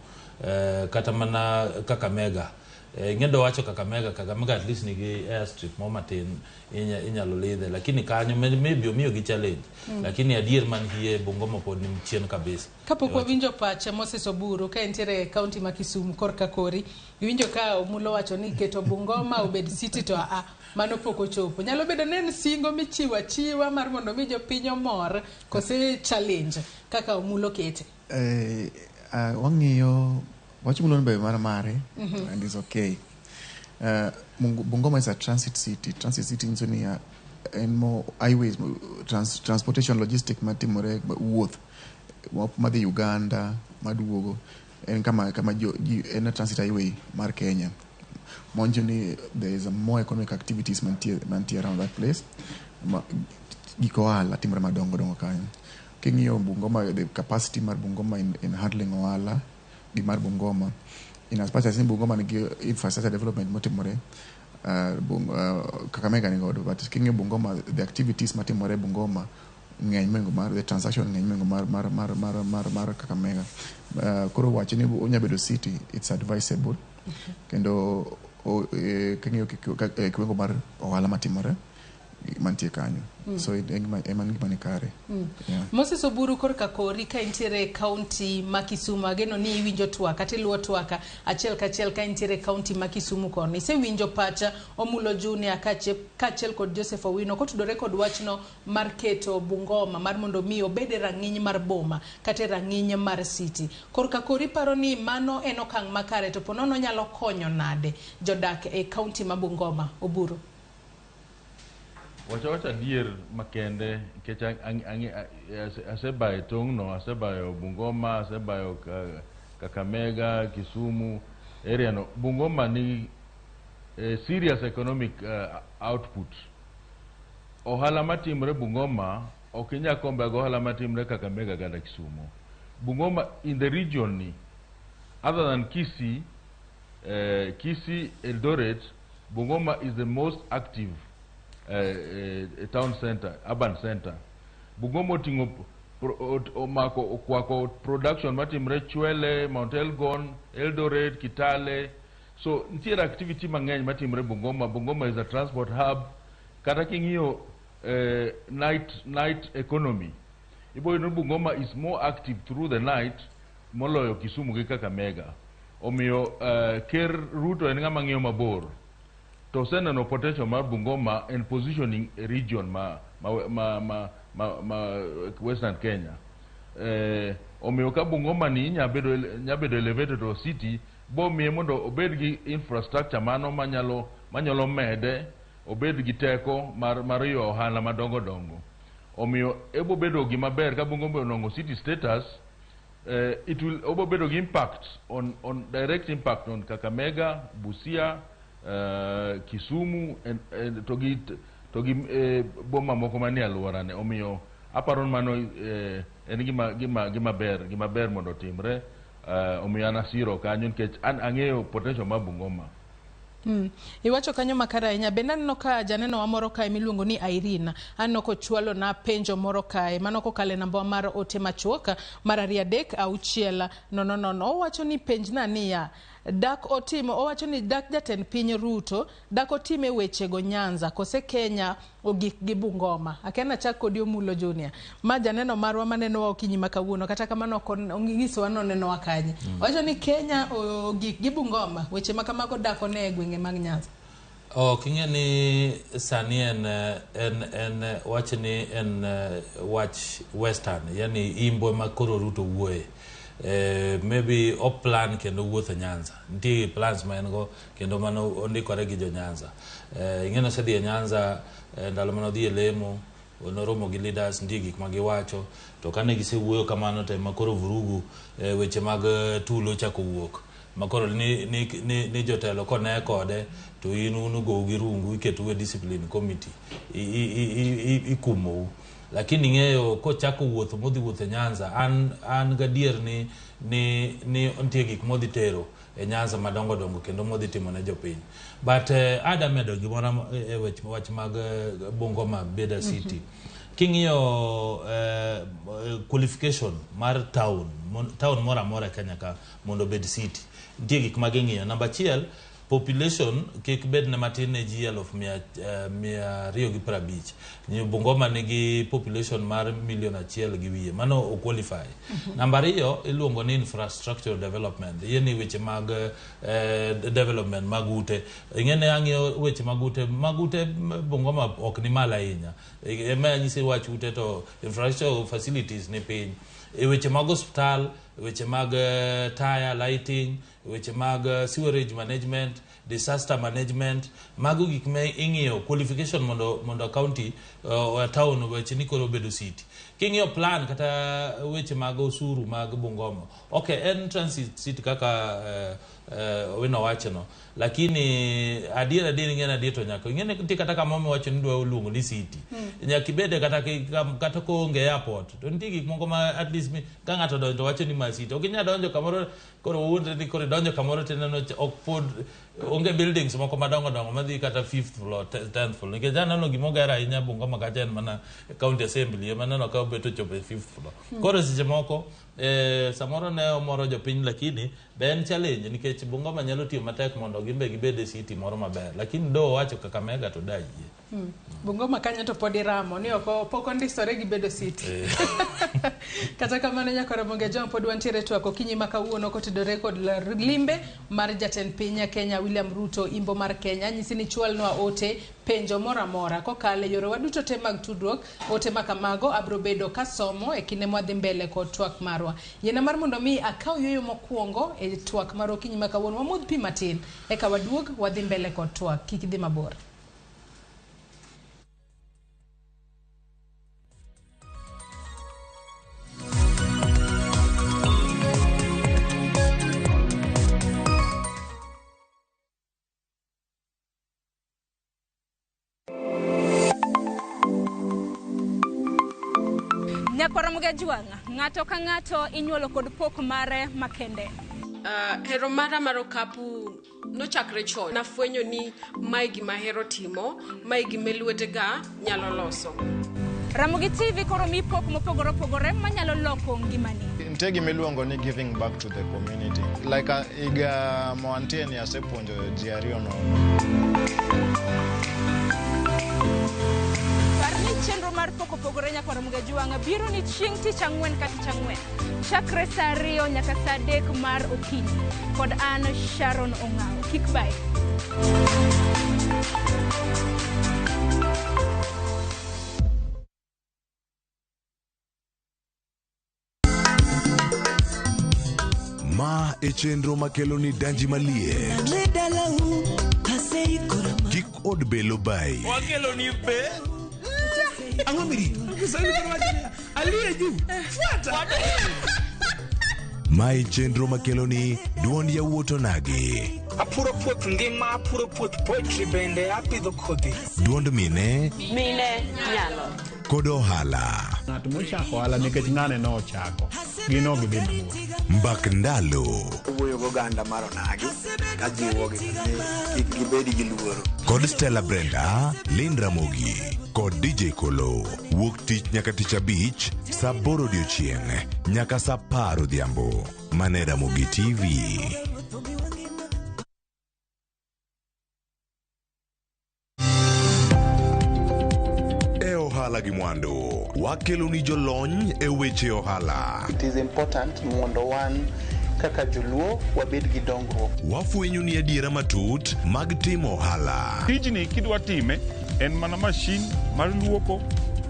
kata mana Kakamega. Ing'e wacho Kakamega, Kakamega at least nigi airstrip mo matin inyalo lidhe, lakini kanyo maybe omiyo gi challenge, lakini adier man hie Bungoma pod ni chien kabisa. Kapok wawinjo pache Moses Oburu ka entiere e kaunti ma Kisumu korka kori, iwinjo ka Omulo wacho ni keto Bungoma obed city to a mano pok ochopo. Nyalo bedo ni en singo michiwo achiwa mar mondo mi jopiny omor kose challenge kaka Omulo kete? Wang'iyo wach Omulo be mar mare and is okay. Bungoma is a transit city. Transit city nyiso ni en mo highways, transportation logistic matimore wuoth madhi Uganda maduogo en kama jo, ji, en a transit highway mar Kenya. Monjo ni there is a more economic activities mantie around that place. Gik ohala timore madongo dongo kanyo. King'iyo Bungoma, the capacity mar Bungoma in handling ohala gi mar Bungoma, in as much as in Bungoma nigi infrastructure development motimore, Kakamega ni godo, but king'iyo Bungoma, the activities matimore Bungoma ng'eny mohingo mar the transaction ng'eny mohingo mar Kakamega. Koro wacho ni onya bedo city, it's advisable. Kendo king'iyo kiwango mar ohala matimore. mantie kanyo. So en gima ni kare. Yeah. Moses Oburu, korka kori ka intiere e kaunti ma Kisumu, ageno ni iwinjo twak kata iluwo twak achiel kachiel ka intiere e kaunti ma Kisumu koni. Isewinjo pacha Omulo Junior kaachiel kod Joseph Owino kotudore kod wachno mar keto Bungoma mar mondo mi obed e rang'iny mar boma kata e rang'iny mar city. Korka kori paro ni mano en okang' makare, to ponono nyalo konyo nade jodak e kaunti ma Bungoma? Oburu. Wacha adier makende nikech asebayo tong'no, asebayo Bungoma, asebayo Kakamega, Kisumu area no. Bungoma nigi serious economic output. Ohala matimre Bungoma ok inyal compare gi ohala matimre Kakamega kata Kisumu. Bungoma in the region ni, other than Kisii, Kisii, Eldoret, Bungoma is the most active town center, urban center. Bungoma oting'o omako okwako production matimre Chwele, Mount Elgon, Eldoret, Kitale. So nitiere activity mang'eny matimre Bungoma. Bungoma is a transport hub. Kata king'iyo night economy, ibo yudo ni Bungoma is more active through the night moloyo Kisumu gi Kakamega. Omiyo Ker Ruto en ng'ama ng'iyo mabor. To oseneno potential mar Bungoma en positioning e region ma Western Kenya. Omiyo ka Bungoma ni nya bedo elevated to city, bo miye mondo obed gi infrastructure mano manyalo mede obed gi teko mar ywa ohala madongo dongo. Omiyo ebo bedo gima ber ka Bungoma onwang'o city status, it will obo bedo gi impact on direct impact on Kakamega, Busia, Kisumu and to gi boma moko manie alworane. Omiyo aparo ni mano en gima ber mondo otimre. Omiyo an asiro kanyo nikech an ang'eyo potential mar Bungoma. Iwacho kanyo makare ahinya. Bende aneno ka janeno wa moro kae miluongo ni Irene. Aneno kochwalo na penjo moro kae. Mano kokalo e namba mar ote machuok mar 236 000. Owacho ni penjna niya, dak otimo, owacho ni dak jatend piny Ruto, dak otime wechego Nyanza, kose Kenya ogik gi Bungoma. Akia nachak kodi, Omulo Junior. Ma janeno marwa manenowa okinyi ma kawuono, kata kamano ok onyisowa nonenowa kanye. Owacho ni Kenya ogik gi Bungoma, weche ma kamago dak one e gwenge mag Nyanza. Ok ing'e ni sani en wach ni en wach Western, yani imbo ma koro Ruto wuoye. Maybe o plan kendo wuotho Nyanza. Nitie plans ma en go kendo mano ondikore gi jo Nyanza. Ing'e ni osedhi e Nyanza ndalo mane odhi e lemo, noromo gi leaders, nitie gik ma giwacho. To kane gisewuoyo kamano to ema koro vurugu weche mag tulo ochako wuok. Makoro ni jotelo kone kode to in unugou gi rungu, iketou e discipline committee, ikumou. Lakini ing'eyo kochako wuotho modhi wuotho e Nyanza, an gadier ni nitie gik modhi tero e Nyanza madongo dongo kendo modhi timo ne jopiny. But ada medo gimoro e wach mag Bungoma Beda City. King'iyo qualification mar town, town moro amora e Kenya ka mondo obed city, nitie gik ma ging'iyo. Namba achiel, population kik bed ne matin ne ji 250,000. Bungoma nigi population mar milion 1 gi wiye, mano o qualify. Namba ariyo iluongo ni infrastructure development, yie weche mag development mag ute. Ing'e ni ang'iyo weche mag ute Bungoma ok ni malo ahinya. Ema anyisi wach ute to infrastructure facilities ni piny. E weche mag osiptal, weche mag taya, lighting, weche mag sewerage management, disaster management, mago gik ma ing'iyo qualification mondo county town weche ni koro obedo city. King'iyo plan kata weche mag osuru mag Bungoma, okay, en transit city kaka Owino wacho no, lakini adier adier ing'e ni adier to nyaka ing'e ni nitie kata kama miwacho ni dwa luongo ni city, nyaka ibede kata koonge airport to nitie gik moko ma at least ka ng'ato odonjo to wacho ni ma city. Ok inyal donjo kamoro koro wuondre ni koro idonjo kamoro tineno ok pod onge buildings moko madongo dongo madhi kata fifth floor, 10th floor, nikech aneno gimoger ahinya Bungoma kacha en mana county assembly ema aneno ka obet ochopo e fifth floor. Koro seche moko samoro ne omoro jopiny, lakini be en challenge nikech Bungoma nyalo tiyo matek mondo gin be gibed e city moro maber, lakini do owacho Kakamega to dayie. Bungoma kanyo to pod iramo ni ok pok ondisore gi bedo city. Kata kamano nyaka Ramogi Ajwang' pod wantiere twak okinyi ma kawuono kotudore kod limbe mar jatend piny Kenya William Ruto imbo mar Kenya. Nyisi ni chwalnwa ote penjo moro amora kokalo e yorewa duto te mag tudruok. Ote ma kamago abro bedo kasomo e kinde mwadhi mbele kod twak marwa. Yiena mar mondo mi akaw yueyo mokwongo e twak mar okinyi ma kawuono. Wamodh pi matin eka waduog wadhi mbele kod twak. Kik idhi mabor. Nyakwar Ramogi Ajwang', ng'ato ka ng'ato inyuolo kod pok mare makende. Hero mara mar okapu nochakre chon. Nafwenyo ni mae gima ahero timo, mae gima lwetega nyalo loso. Ramogi TV koro mi pok mopogore opogore manyalo loko ngimani. Nitie gima iluongo ni giving back to the community. Like higa mwantie ni asepuonjo ji ariyo nono. Par ni chenro mar pok opogore nyakwar Ramogi Ajwang' biro ni chieng' tich ang'wen ka tich ang'wen. Chakre saa 2 nyaka saa 3 mar okinyi. Kod an Sharon Ong'awo. Kik bayi. Ma e chenro makelo ni danji maliet. Kik od belo bayi. Wakelo ni be. Ang'o mirito? Kiswahili koro wacho niya, aliye juu fuata. Ma e chenro makelo ni duond yawuot onagi. Apuro puoth ngima, apuro puoth poetry bende, apidho kodhi. Duond mine Mine nyalo. kod ohala. Ng'at mochako ohala nikech ng'ane nochako, gin ok gidhi mabor. Mbak ndalo. Wuoyo goganda mar onagi kajiwogi ni kik gibed gi luoro. Kod Stella Brenda, Lynn Ramogi kod DJ Kolo. Wuok tich nyaka tich abich, saa 8 odiochieng' nyaka saa 10 odhiambo. Mane Ramogi TV. E ohala gi mwandu, wakelo ni jolony e weche ohala. It is important mondo wan kaka joluo wabed gi dongruok. Wafwenyo ni adiera matut mag timo ohala. Tijni kidwa time en mana mashin mar luoko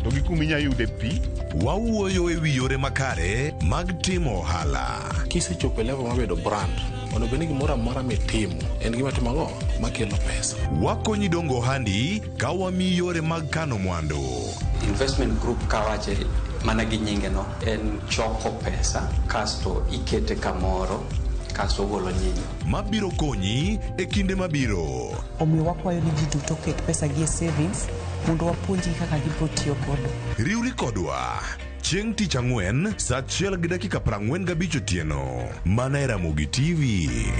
to gi kuma inya yude pi. Wawuoyo e wi yore makare mag timo ohala. Kisechopo e level mar bedo brand, onego bed ni gimoro amora mitimo en gima timo ang'o makelo pesa. Wakonyi dongo ohandi ka wamiyi yore mag kano mwandu. Investment group kawache mana gi nyinge no en choko pesa kasto ikete kamoro kasto ogolo nyinyo. Mabiro konyi e kinde mabiro. Omiyo wakwayo ni ji duto oket pesa gi e savings mondo wapuonjgi kaka gibiro tiyo godo. Riwri kodwa chieng' tich ang'wen saa 1:45 otieno mana e Ramogi TV.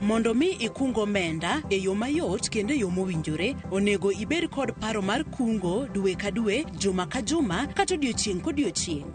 Mondo mi ikung omenda e yo mayot kendo e yo mowinjore, onego ibed kod paro mar kungo dwe ka dwe, juma ka juma, kata odiochieng' kodiochieng'.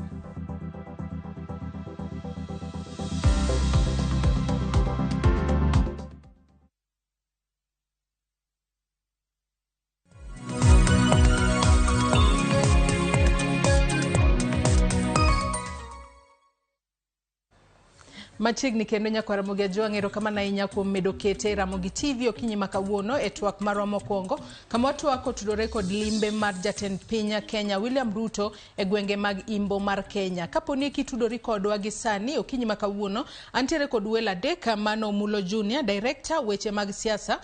Machiegni kendo nyakwar Ramogi Ajwang' erokamano ahinya kuom medo kete Ramogi TV okinyi ma kawuono e twak marwa mokwongo kama watwak otudore kod limbe mar jatend piny Kenya William Ruto e gwenge mag Imbo mar Kenya. Kapo ni kitudori kodwa gi sani okinyi ma kawuono, antiere kod welo adek: Mano Mulo Junior, director weche mag siasa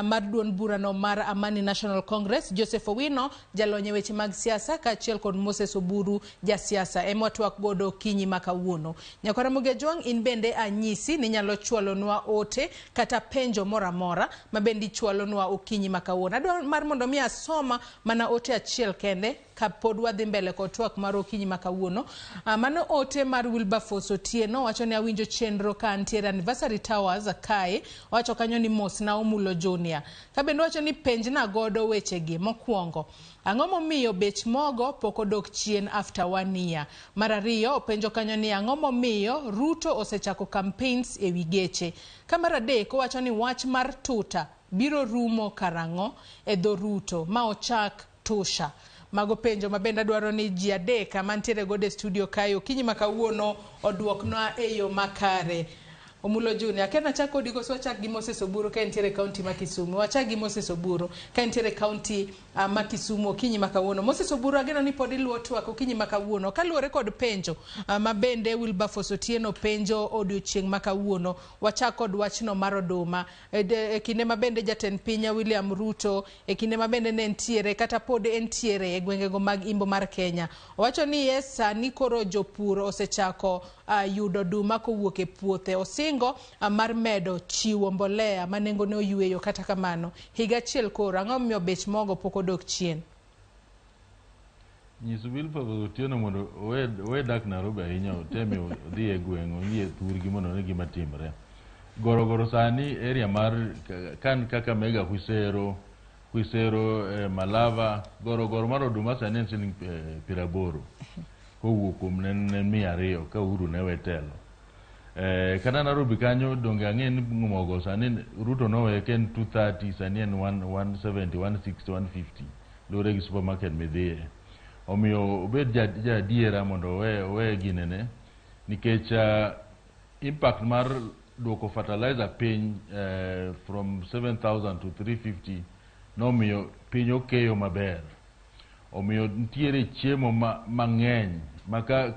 mar duond burano mar Amani National Congress, Joseph Owino, jalony e weche mag siasa, kaachiel kod Moses Oburu, jasiasa. Ema watwak godo okinyi ma kawuono. Nyakwar Ramogi Ajwang' in bende anyisi ni nyalo chwalonwa ote kata penjo moro amora ma bende ichwalonwa okinyi ma kawuono. Adwa mar mondo mi asoma mana ote achiel kende. Kapod wadhi mbele kod twak mar okinyi ma kawuono. Mano ote mar Wilberforce Otieno wacho ni awinjo chenro ka antiere Anniversary Towers kae. Owacho kanyo ni mos na Omulo Junior. Ka bende owacho ni penjna godo wechegi. Mokwongo, ang'o momiyo bech mogo pok odok chien after 1 year? Mar ariyo, openjo kanyo ni ang'o momiyo Ruto osechako campaigns e wi geche? Ka mar adek, owacho ni wach mar tuta biro rumo karang'o e dho Ruto ma ochak tusha? Mago penjo ma bende adwaro ni ji adek mantiere godo e studio kae okinyi ma kawuono oduoknwa e yo makare. Omulo Junior, akia nachak kodi koso wachak gi Moses Oburu ka entiere e kaunti ma Kisumu. Wachak gi Moses Oburu ka entiere e kaunti ma Kisumu okinyi ma kawuono. Moses Oburu, ageno ni pod iluwo twak okinyi ma kawuono. Kaluwore kod penjo ma bende Wilberforce Otieno penjo odiochieng' ma kawuono, wachak kod wachno mar oduma. E kinde ma bende jatend piny William Ruto, e kinde ma bende ne entiere kata pod entiere e gwengego mag imbo mar Kenya, owacho ni yes, sani koro jopur osechako yudo oduma kowuok e puothe. Osingo mar medo chiwo mbolea ma nengone oyweyo. Kata kamano, higa achiel koro, ang'o momiyo bech mogo pok odok chien? Nyis Wilberforce Otieno mondo owe dak Nairobi ahinya, oteme odhi e gweng' ong'i e thurgi mondo one gima timre. Gorogoro sani area mar kan Kakamega Khwisero, Khwisero Malava, gorogoro mar oduma sani en siling 80 kowuok kuom ne 200 ka Uhuru ne we telo. Kata Nairobi kanyo donge ang'e ni mogo sani Ruto nowe ka en 230 sani en 170, 160, 150 luwore gi supermarket midhiye. Omiyo obed ja adiera mondo owe ginene nikech impact mar duoko fertilizer piny from 7,000 to 350 nomiyo piny okeyo maber. Omiyo nitiere chiemo mang'eny ma ka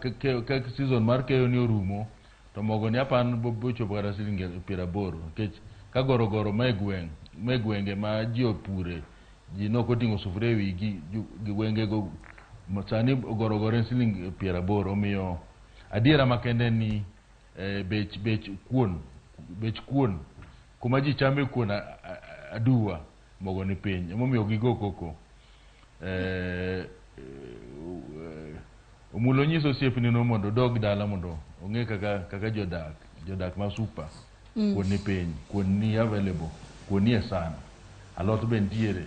season mar keyo ni orumo to mogo ni apan bochopo kata siling 80 nikech ka gorogoro ma e gweng' ma e gwenge ma ji opure ji nok oting'o sufuria e wigi gi gwengego sani gorogoro en siling 80. Omiyo adiera makende ni bech kuon kuma ji chame kuon aduwa mogo ni piny emomiyo gigo koko. Omulo nyiso osiepni no mondo odog dala mondo ong'e kaka jodak ma super kuon ni piny, kuon ni available, kuon ni e san, alot be nitiere.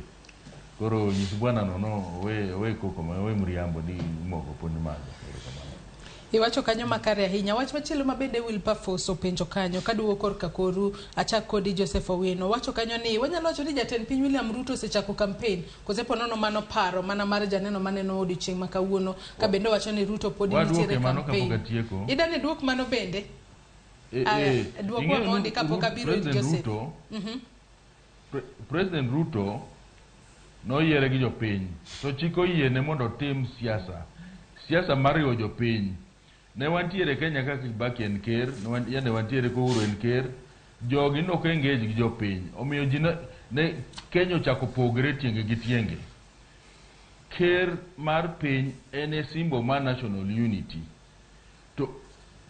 Koro nyis bwana no owe koko ma owe mriambo ni mogo pod ni malo. Iwacho kanyo makare ahinya. Wach machielo ma bende Wilberforce openjo kanyo kaduogo korka koru achak kodi Joseph Owino. Wacho kanyo ni wanyalo wacho ni jatend piny William Ruto osechako campaign kose po nono mano paro mana mar janeno maneno odiochieng' ma kawuono ka bende wacho ni Ruto pod nitiere campaign. Idani duok mano bende? Duok mondi kapok abiro Joseph. President Ruto noyiere gi jopiny to chik oyiene mondo otim siasa. Siasa mar riwo jopiny. Ne wantiere Kenya kaka Kibaki en ker, ne wantiere ka Uhuru en ker, jogi nok engage gi jopiny. Omiyo ji ne Kenya ochako pogre tienge gi tienge. Ker mar piny en e symbol mar national unity. To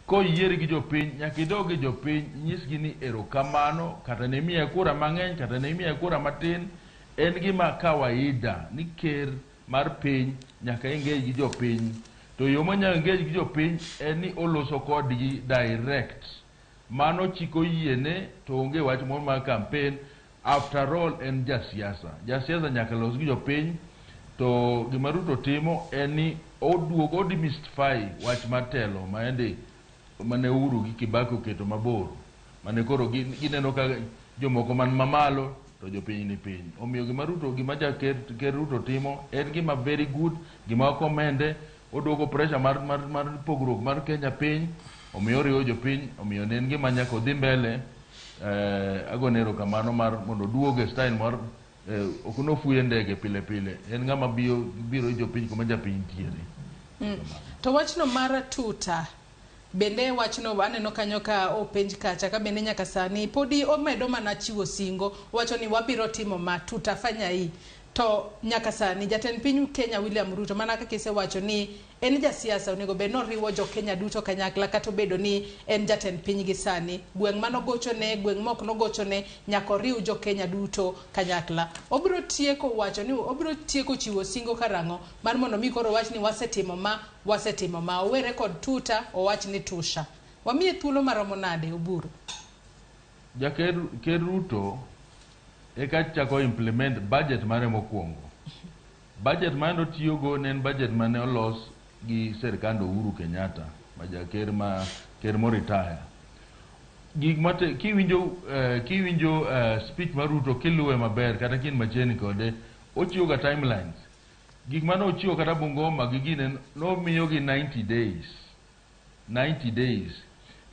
koyier gi jopiny, nyaka idog gi jopiny, nyisgi ni erokamano, kata ne imiya kura mang'eny, kata ne imiya kura matin, en gima kawaida ni ker mar piny nyaka engage gi jopiny. To yo manyalo engage gi jopiny en ni oloso kodgi direct. Mano chik oyiene to onge wach moro mar campaign. After all en jasiasa. Jasiasa nyaka los gi jopiny. To gima Ruto timo en ni oduogo o demystify wach mar telo maende mane Uhuru gi Kibaki oketo mabor. Mane koro gineno ka jomoko man mamalo to jopiny ni piny. Omiyo gima Ruto, gima ker Ruto timo en gima very good, gima okomende, oduogo pressure mar pogruok mar Kenya piny, omiyo oriwo jopiny, omiyo ne en gima nyaka odhi mbele. Agone erokamano mar mondo oduog e style mar ok nofuye ndege pile pile, en ng'ama biro jopiny kuma japiny nitiere. To wachno mar tuta bende wachno aneno kanyo ka openj kacha ka bende nyaka sani podi omedo mana chiwo singo, wacho ni wabiro timo ma tutafanya hii. To nyaka sani jatend piny Kenya William Ruto mana kaka isewacho ni en jasiasa onego bed ni oriwo jo Kenya duto kanyakla kata obedo ni en jatend piny gi sani. Gweng' manogochone, gweng' mok nogochone nyaka oriw jo Kenya duto kanyakla. Obiro tieko wacho ni obiro tieko chiwo singo karang'o mar mondo mi koro owach ni wasetimo ma, wasetimo ma. Owere kod tuta, owach ni tusha. Wamiye thuolo maromo nade Oburu? Jaker Ker Ruto eka chako implement budget mare mokwongo. Budget mane otiyogo ne en budget mane olos gi serikand Uhuru Kenyatta ma jaker ma ker moritaya. Gik mate kiwinjo kiwinjo speech mar Ruto kiluwe maber kata kin machiegni kode ochiwo ga timelines. Gik mane ochiwo kata Bungoma gi gine nomiyogi 90 days. 90 days.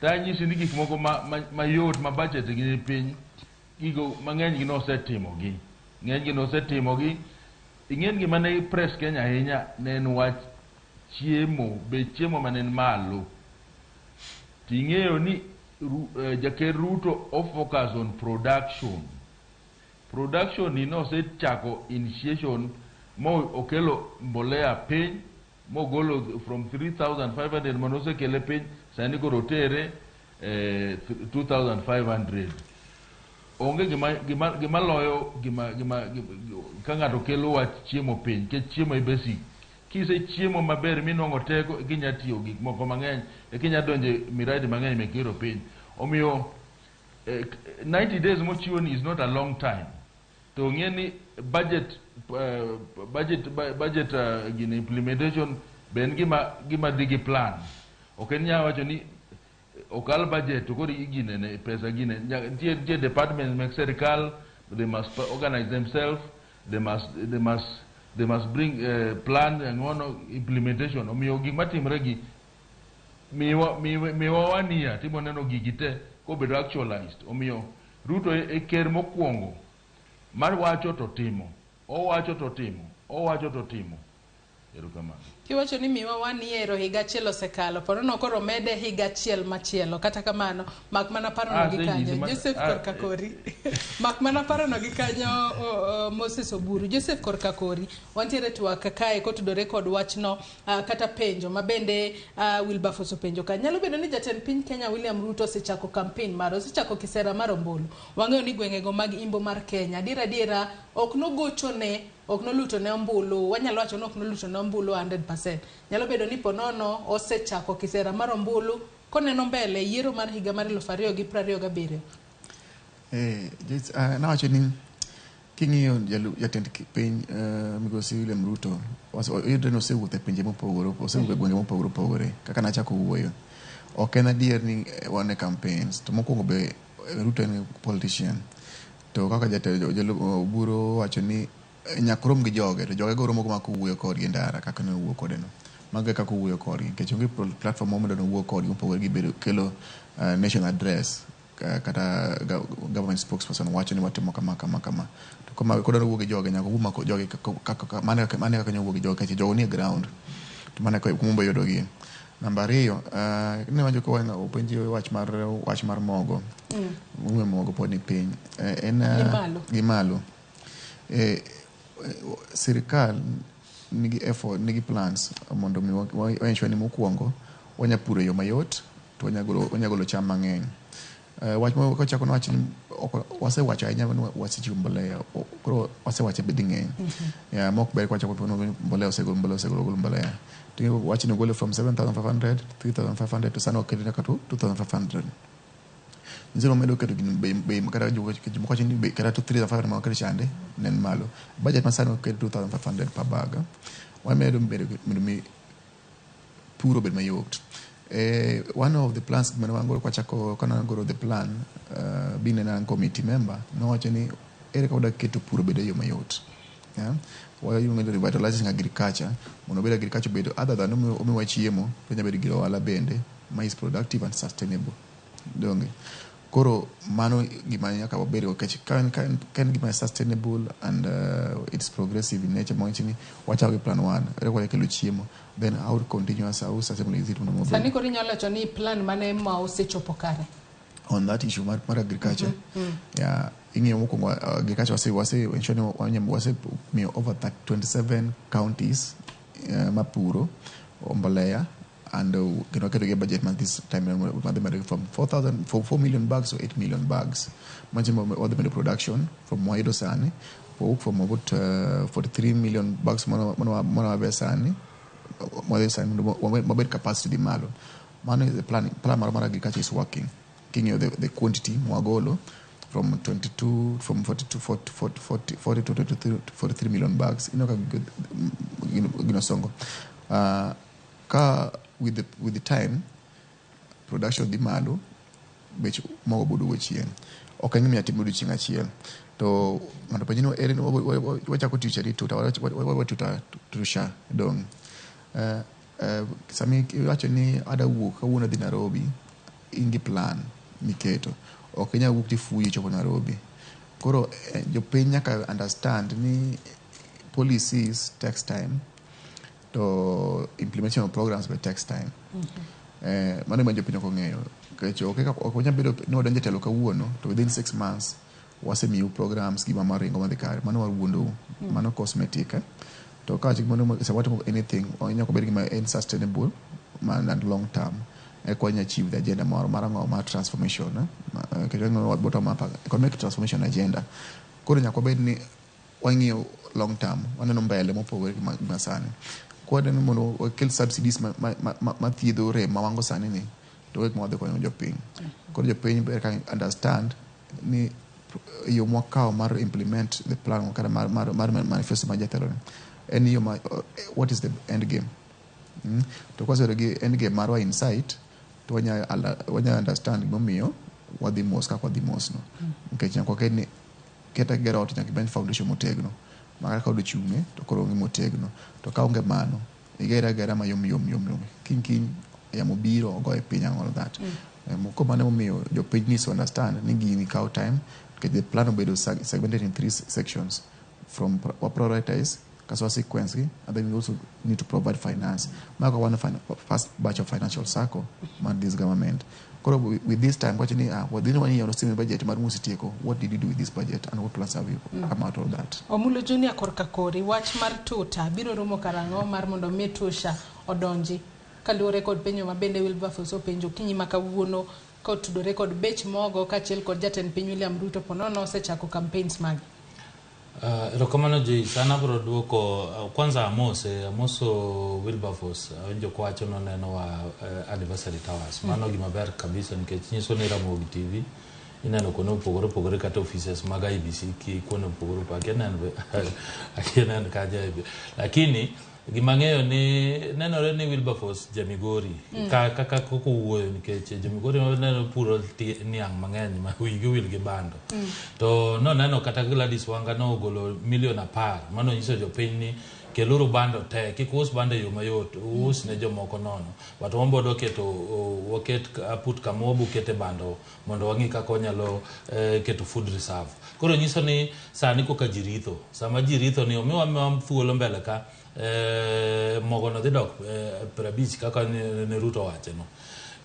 Tanyisi ni gik moko mayot ma budget gi ni piny gigo mang'eny gi nosetimogi. Ng'eny gi nosetimogi. Ing'en gima ne press Kenya ahinya ne en wach chiemo, bech chiemo mane ni malo. Ting'eyo ni jaker Ruto o focus on production. Production ni nosechako initiation mo okelo mbolea piny mogolo from 3500 manosekele piny sani koro otere 2500. Onge gima loyo gima ka ng'ato kelo wach chiemo piny nikech chiemo e basic. Kise chiemo maber minwang'o teko ginya tiyo gik moko mang'eny ekinya donje miradi mang'eny mek gero piny. Omiyo 90 days mochiwo ni is not a long time. To ng'e ni budget gini implementation be en gima dhi gi plan. Ok en nya wacho ni okal budget to koro iginene pesa gine. Nitie departments mek serikal, they must organize themselves, they must bring plan and ngono implementation. Omiyo gik matimre gi miwa wania timo neno gigi te kobedo actualized. Omiyo Ruto e ker mokwongo mar wacho to timo, owacho to timo, owacho to timo. Erokamano. Kiwacho ni miwa wania higa achiel osekalo, ponono koro mede higa achiel machielo. Kata kamano, mak mana parono gi kanyo. Joseph korka kori. Mak mana parono gi kanyo Moses Oburu. Joseph korka kori. Wantiere twak kae kotudore kod wachno kata penjo ma bende Wilberforce openjo ka. Nyalo bedo ni jatend piny Kenya William Ruto osechako campaign mare, osechako kisera mar ombulu. Wang'eyo ni gwengego mag imbo mar Kenya adiera adiera ok nogochone, ok noluto ne ombulu, wanyalo wacho ni ok noluto ne ombulu 100%. Nyalo bedo ni ponono osechako kisera mar ombulu koneno mbele yiero mar higa mar 2027. Nawacho ni king'iyo jatend piny migosi William Ruto oyudre ni osewuotho e pinje mopogore, osewuok e gwenge mopogore opogore kaka nachako wuoyo. Ok en adier ni wan e campaigns to mokwongo be Ruto en politician to kaka jatelo Oburu wacho ni nyaka rom gi joge to joge go romo go ma kowuoyo kodgi e ndara kaka ne owuoyo kode no. Mago e kaka owuoyo kodgi nikech onge platform moro mondo owuo kodgi mopogore gi bedo kelo national address kata government spokesperson wacho ni watimo kama kama kama. To kama kodwa wuo gi joge nyaka owuo mako joge kaka mano kaka nyalo wuo gi joge nikech jogo nie ground. To mano e kuma yudogi. Namba ariyo, ne wacho ka openji wach mar mogo. Ong'we mogo pod ni piny. En gi malo. Sirikal nigi effort, nigi plans mondo mi wa ensure ni mokwongo wanya puro e yo mayot to wanya golo cham mang'eny. Wach moro kochako nowach ni wasewacho ahinya ni wasechiwo mbolea, koro wasewache be ding'eny. Yeah, mok ber kwachako ni mbolea osegol, mbolea osegol, ogol mbolea. To wach ni ogole from 7,500, 3,500 to sani wakete nyaka to 2,500. Nyiso ni wamedo keto gino bei kata jomoko wacho ni bei kata 3,500 ma waketo chande ne en malo. Budget ma sani waketo 2,500 per bag. Wamedo mondo mi puro obed mayot. One of the plans mane wan godo kwachako kane wan godo the plan being an committee member nowacho ni ere kaka wadwa keto pur obed e yo mayot. Yeah? Waluongo ni revitalizing agriculture mondo obed agriculture obed other than omiwa chiemo to onyalo bedo gir ohala bende ma is productive and sustainable. Donge? Koro mano gima nyaka wabedgo nikech ka en gima sustainable and it's progressive in nature manyiso ni wachako gi plan 1 ere kaka kelo chiemo then how continuous how sustainable is it mondo Sani koro inyalo wacho ni plan mane ma osechopo kare? On that issue mar agriculture, yeah, ing'iyo mokwongo agriculture wase ensure ni wase miyo over 27 counties mapuro mbolea and kendo waketo gi budget ma this time madhi medo from 4000 from 4 million bags to 8 million bags. Manyiso ni wadhi medo production from mwayudo sani, wawuok from about 43 million bags mano wabe sani, mwadhi sani mondo wabed capacity dhi malo. Mano is the plan mar agriculture is working. King'iyo the quantity mwagolo from 22, from 42, 40, 40, 40, 40 to 23, to 43 million bags, ineno ka gino songo ka with the time production dhi malo, bech mogo boduogo chien. Ok en gima timo odiochieng' achiel. To ng'ato penjo ni ere wachako tich adi tuta watuta tusha dong'. Sami iwacho ni ada wuok kawuono adhi Nairobi, in gi plan miketo. Ok inyal wuok tifuyo chopo Nairobi. Koro jopiny nyaka understand ni policies takes time to implementation of programs be takes time. Mano ema jopiny ok ong'eyo. Nikech ok wanyal bedo ni wadonjo e telo kawuono to within 6 months wasemiu programs gima maringo madhi kare. Mano wawuondou. Mano cosmetic. Eh? To ka mondo sama watimo anything, nyaka obed gima en sustainable man and long term. Eka wanya achieve the agenda moro mar ang'o, mar transformation. Eh? Nikech wang'iyo bottom up economic transformation agenda. Koro nyaka wabed ni wang'iyo long term, waneno mbele mopogore gi ma sani. Kwaneno mondo wakel subsidies ma thiedho rem ma wango sani ni, to gik ma wadhi konyo jopiny. Koro jopiny ber ka understand ni yo mwakawo mar implement the plan kata mar manifesto mar jatelo ni en yo ma what is the end game? To kwasebedo gi end game marwa in sight, to wanya understand gimomiyo wadhi mos kaka wadhi mos no, nikech nyaka waket ni kata gero ot nyaka ibed foundation motegno ma kata ka od ochung'e to koro onge motegno. To ka onge mano, igere agera mayom yom yom yom, kiny kiny yamo biro ogoye piny and all of that. Koro mano emomiyo jopiny needs to understand ni gini kawo time, nikech the plan obedo segmented in three sections, from wa prioritize kaso wa sequence gi, and then we also need to provide finance. Mako wan first batch of financial circle mar this government. Koro with this time wacho ni within one year osemi budget mar musetieko, what did you do with this budget and what plans have you come out of that? Omulo Junior, korka kori wach mar tuta biro rumo karang'o mar mondo mi tusha odonji, kaluwore kod penjo ma bende Wilberforce openjo okinyi ma kawuono kotudore kod bech mogo kaachiel kod jatend piny William Ruto ponono osechako campaigns mage. Erokamano Joyce, an abiro duoko kwanza amose amoso Wilberforce. Awinjo kowacho noneno wa Anniversary Towers. Mano gima ber kabisa nikech nyiso ni Ramogi TV ineno kuonde mopogore opogore, kata offices mag IEBC ki kuonde mopogore opogore. Akia neno akia neno kaja IEBC. Lakini gima ang'eyo ni nenore ni Wilberforce ja Migori kaka koko wuoyo, nikech jo Migori neno puro niang' mang'eny ma wigi wil gi bando. To noneno kata Gladys Wanga nogolo milion 10 mano nyiso jopiny ni keluru bando te, kik us bando e yo mayot, us ne jomoko nono, but wan bodo keto waket put kama wabo kete bando mondo wang'i kaka wanyalo keto food reserve. Koro nyiso ni sani koka ji ritho, sama ji ritho ni omiwa miwa thuolo mbele ka mogono dhi dok 50 kaka ne Ruto owacho no.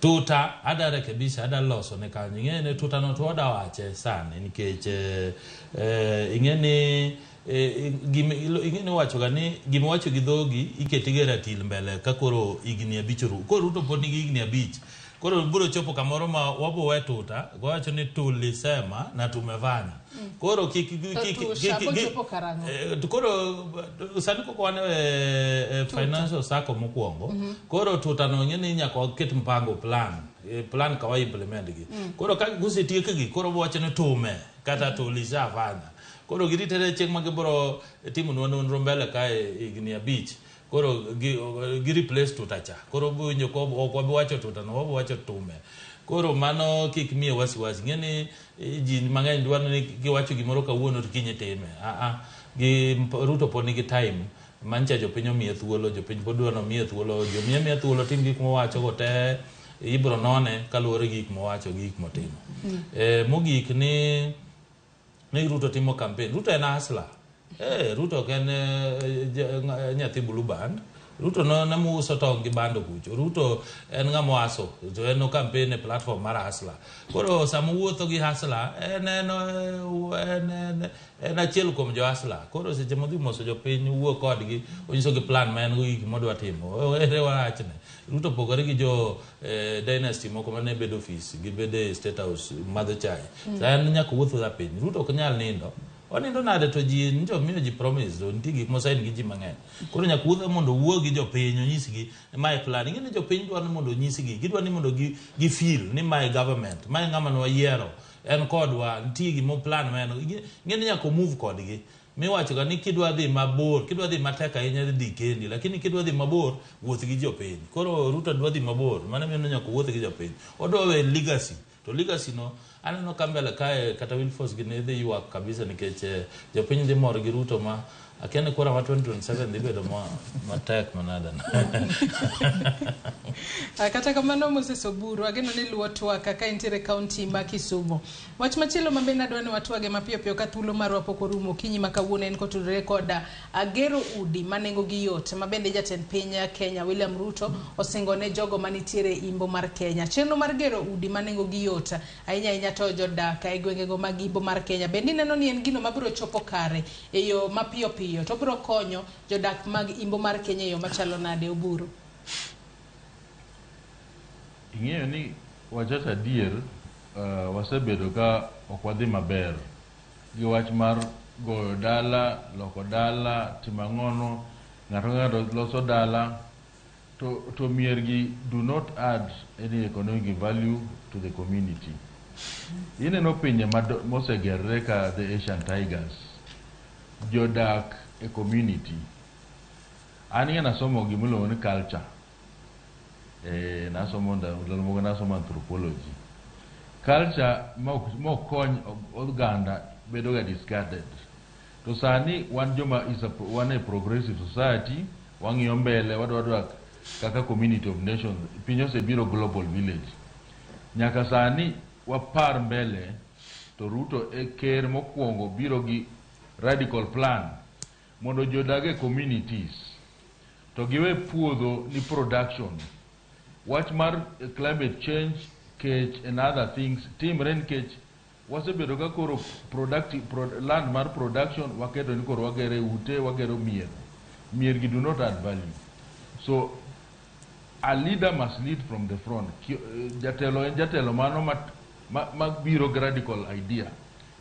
Tuta ada rekebisha, ada loso ne kanyo. Ing'e ni tuta no to wada wache sani nikech ing'e ni ing'e ni iwacho ga ni gima iwacho gi dhogi iketi ga e ratil mbele ka koro higni 5 orumo. Koro Ruto pod nigi higni 5. Koro biro chopo kamoro ma wabo we tuta, wawacho ni tulisema na tumefanya. Koro kik To kik tusha kik bochopo karang'o? To koro sani koko wan e financial circle mokwongo. Koro tuta no ing'e ni nyaka waket mpango plan, plan ka wa implement gi. Koro ka gosetiek gi, koro wacho ni tume kata tulishafanya. Koro giritere chieng' ma gibiro timonwa nonro mbele kae higni 5. Koro gi replace tuta cha. Koro winjo ko ok wabi wacho tuta no, wabi wacho tume. Koro mano kik miye wasiwasi. Ing'e ni ji mang'eny dwaro ni giwacho gimoro kawuono to kiny itime. Ah ah. Gi Ruto pod nigi time mancha jopiny omiye thuolo, jopiny pod dwaro ni omiye thuolo, jomiye miye thuolo tim gik mowacho go te, ibro none kaluwore gi gik mowacho gi gik motimo. Mogik ni Ruto timo campaign. Ruto en hustler. Ruto ok en nyathi blue band. Ruto no ne uso tong' gi bando kucho. Ruto en ng'ama waso, to en o campaign e platform mar hustler. Koro sama owuotho gi hustler, en en en en en achiel kuom jo hustler. Koro seche modhi moso jopiny wuo kodgi, onyisogi plan ma en go gi gik modwa timo. Ere wachne. Ruto opogore gi jo dynasty moko mane bedo ofis, gibedo e state house madho chai. Sa en nyaka owuoth e piny. Ruto ok nyal nindo. Onindo nade to ji njo miyo ji promise to nitie gik mosign gi ji mang'eny. Koro nyaka wuotho mondo owuo gi jopiny onyisgi ni mae plan. Ing'e ni jopiny dwaro ni mondo onyisgi, gidwa ni mondo gi feel ni mae government, mae ng'ama ne wayiero, en kodwa, nitie gimo plan ma en go. Ing'e ni nyaka move kodgi. Miwacho ga ni kidwa dhi mabor, kidwa dhi matek ahinya dhi kendi, lakini kidwa dhi mabor, wuoth gi jopiny. Koro Ruto dwa dhi mabor, mano miyo nyaka owuoth gi jopiny. Odwa we legacy. To legacy no, aneno ka mbele kae kata Wilforce gini dhi ywak kabisa nikech jopiny dhi mor gi Ruto ma akia ni kura ma 2027 dhi bedo matek manade. Kata kamano Moses Oburu, ageno ni luwo twak ka intiere kaunti ma Kisumu. Wach machielo ma bende adwa ni watwage mapiyo piyo ka thuolo marwa pok orumo okinyi ma kawuono en kotudore kod gero udi ma nengogi yot ma bende jatend piny Kenya William Ruto osingo ne jogo manitiere imbo mar Kenya. Chenro mar gero udi ma nengogi yot ahinya ahinya to jodak e gwengego mag imbo mar Kenya bende ineno ni en gino mabiro chopo kare e yo mapiyo piyo to biro konyo jodak mag imbo mar Kenya e yo machalo nade Oburu? Ing'eyo ni wachach adier, wasebedo ka ok wadhi maber gi wach mar goyo dala, loko dala, timo ang'ono, ng'ato ka ng'ato loso dala, to mier gi do not add any economic value to the community. Ineno pinje mosegerre ka the Asian Tigers, jodak e community. An ing'e nasomo gimiluongo ni culture. Nasomo ndalo moko nasomo anthropology. Culture mok kony oganda bedo ga discarded. To sani wan joma wan e progressive society, wang'iyo mbele, wadwa dak kaka community of nations. Piny osebiro global village. Nyaka sani wapar mbele to Ruto e ker mokwongo biro gi radical plan mondo jodag e communities to giwe puodho ni production. Wach mar climate change, kech and other things timre nikech wasebedo ka koro land mar production waketo ni koro wagero ute, wagero mier. Mier gi do not add value. So a leader must lead from the front. Jatelo en jatelo mano ma biro gi radical idea.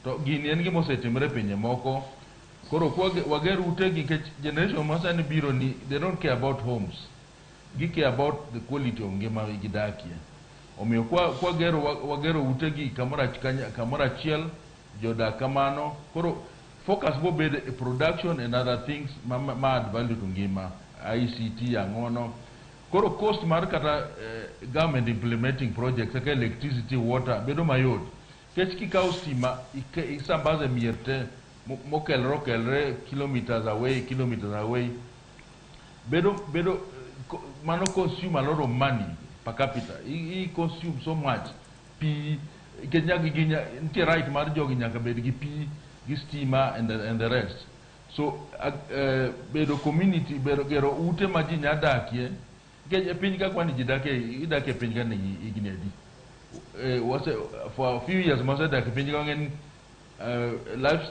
To gini en gima osetimre e pinje moko. Koro wager ute gi nikech generation ma sani biro ni they don't care about homes. Gi care about the quality of ngima gidakie. Omiyo kwa wagero ute gi kamoro achiel, jodak kamano. Koro focus bo bed e production and other things ma add value to ngima, ICT ang'ono. Koro cost mar kata government implementing projects kaka electricity, water bedo mayot. Nikech kikawo stima isambaze mier te mokelre okelre kilometers away. Bedo mano consume a lot of money per capita. I consume so much pi nikech nyaka gi nitie right mar jogi nyaka bed gi pi gi stima and the rest. So bedo community, bedo gero ute ma ji nya dakie. Nikech e piny ka kwani ji dakie, idak e piny ka nigi higni adi. Wase, for a few years masedak e piny ka ng'en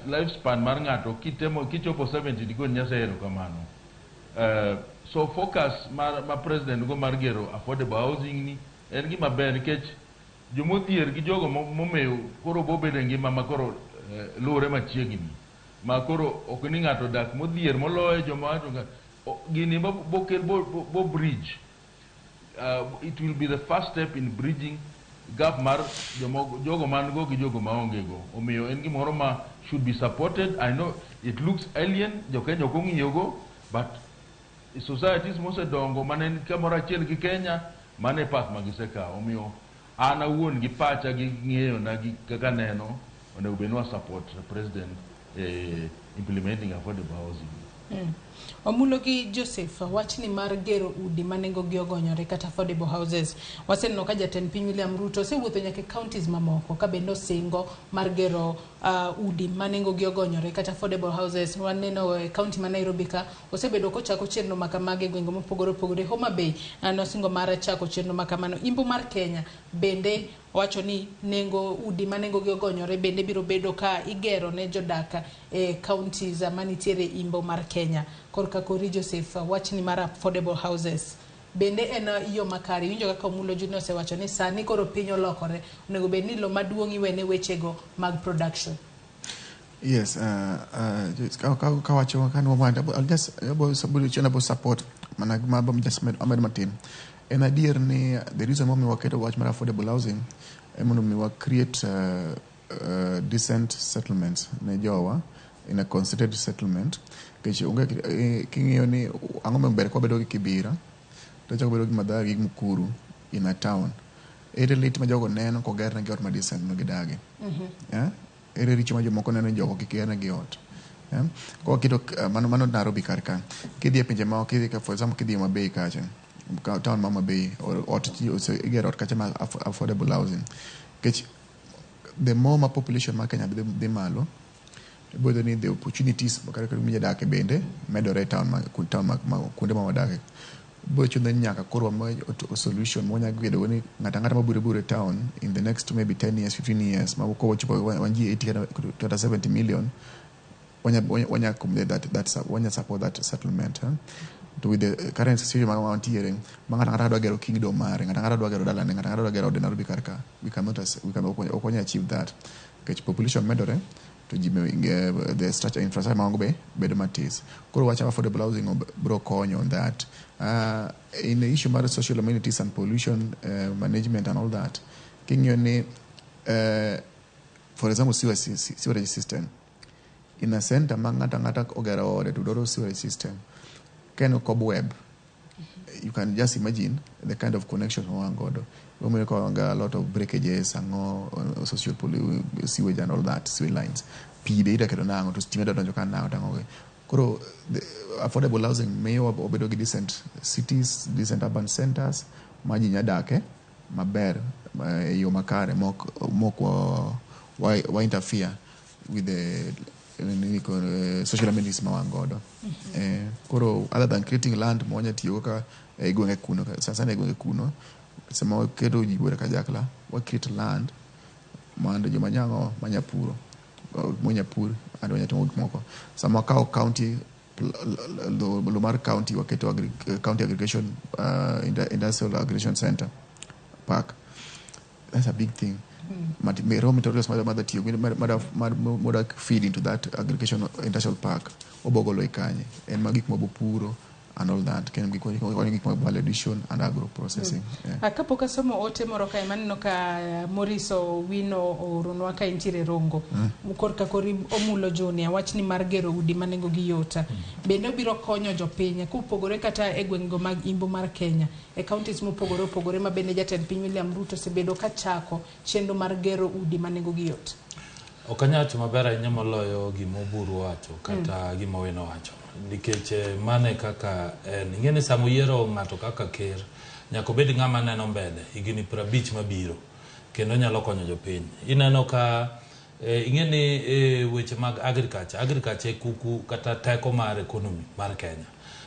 lifespan mar ng'ato kitemo kichopo 70 digo Nyasaye erokamano. So focus ma president go mar gero affordable housing ni en gima ber nikech jomodhier gi jogo momew koro bobedo e ngima ma koro luwore machiegni ma koro ok ni ng'ato dak modhier moloyo joma gini bokel bo bridge. It will be the first step in bridging gap mar jogo man go gi jogo maonge go. Omiyo en gimoro ma should be supported. I know it looks alien, jo Kenya ok ong'iyo go, but societies mosedongo mane en kamoro achiel gi Kenya, mano e path ma gisekawo. Omiyo an awuon gi pacha gi ng'eyo na gi kaka neno, onego bed ni wa support president implementing affordable housing. Omulo gi Joseph, wachni mar gero udi ma nengogi ogonyore kata affordable houses. Waseneno ka jatend piny William Ruto osewuotho nyaka e counties mamoko ka bende osingo mar gero udi ma nengogi ogonyore kata affordable houses. Waneno e county ma Nairobi ka osebedo kochako chenro ma kamagi e gwenge mopogore opogore. Homa Bay nosingo mar chako chenro ma kamano. Imbo mar Kenya bende owacho ni nengo udi ma nengogi ogonyore bende biro bedo ka igero ne jodak e counties manitiere imbo mar Kenya. Korka kori Joseph, wachni mar affordable houses bende en yo makare. Iwinjo kaka Omulo Junior osewacho ni sani koro piny olokore, onego bed ni lo maduong' iwene wechego mag production. Yes, kawacho ka just abo support mana gima abo just amed matin. En adier ni the reason momiyo waketo wach mar affordable housing en mondo mi wa create decent settlements ne jowa in a concentrated settlement. Nikech onge king'iyo ni ang'o maber ka wabedo gi Kibera to wachako bedo gi Mathare gi Mukuru in a town. Ere lit ma jogo neno koger negi ot ma decent ma gidage? Yeah? Ere richo ma jomoko neno ni jogo kik gernegi ot? Yeah? Ka waketo mano Nairobi kar ka. Kidhi e pinje maoko, kidhi for example kidhi Homa Bay kacha, town ma Homa Bay, ot igero ot kacha ma affordable housing. Nikech the more ma population ma Kenya dhi malo, ibiro yudo ni the opportunities kata mijadake bende medore e town ma, town ma kuonde ma wadake. Biro chuno ni nyaka koro wamany solution ma wanyalo bedo ni ng'ato ang'ata mabiro biro e town in the next maybe 10 years, 15 years, ma kochopo wan ji 80 kata 70 million, wanya accommodate that wanya support that settlement. Eh? To with the current situation ma wantiere, ma ng'ato ang'ata dwa gero kingdom mare, ng'ato ang'ata dwa gero dalane, ng'ato ang'ata dwa gero ode Nairobi kar ka, we cannot, we can, ok wanyal achieve that. Nikech population medore, to ji the structure infrastructure mago be bedo matis. Koro wach affordable housing biro konyo on that. In the issue mar social amenities and pollution management and all that, king'iyo ni for example sewerage system in a center ma ng'ato ang'ata ogero ode to dwaro sewerage system, ka en cobweb, you can just imagine the kind of connections ma wan godo. Omiyo ka wan a lot of breakages, ang'o, social sewage and all that, sewage lines. Pi be ida keto nang'o, to stima idwa donjo ka nang'o to ang'o. Koro the affordable housing miyo wabedo gi decent cities, decent urban centers ma ji nya dake maber e yo makare mok wa interfere with the social amenities ma wan godo. Koro other than creating land ma wanya tiyogo ka e gwenge kuno, sana sana e gwenge kuno, sama waketo ji buore kanyakla, wa create land mondo joma nyango manya puro, monya pur and wanya timo gik moko. Sama wakawo county lo mar county waketo county aggregation industrial aggregation center park, that's a big thing. Raw materials madwa tiyo madwa feed into that aggregation industrial park wabogolo e kanye en ma gik mabopuro and all that ken gik gik mag value addition and agro processing. Yeah. Kapok asomo ote moro kae maneno ka Maurice Owino ooronwa ka entiere Rongo. Korka kori Omulo Junior, wachni mar gero udi ma nengogi yot. Bende obiro konyo jopiny kopogore kata e gwengego mag imbo mar Kenya, e counties mopogore opogore ma bende jatend piny William Ruto osebedo ka chako chenro mar gero udi ma nengogi yot. Ok anyal wacho maber ahinya moloyo gima Oburu owacho kata gima Owino owacho. Nikech mano e kaka en. Ing'e ni sama uyiero ng'ato kaka ker, nyaka obed ng'ama neno mbele higni 50 mabiro kendo nyalo konyo jopiny. Ineno ka ing'e ni weche mag agriculture, agriculture e kuku kata teko mar economy mar Kenya.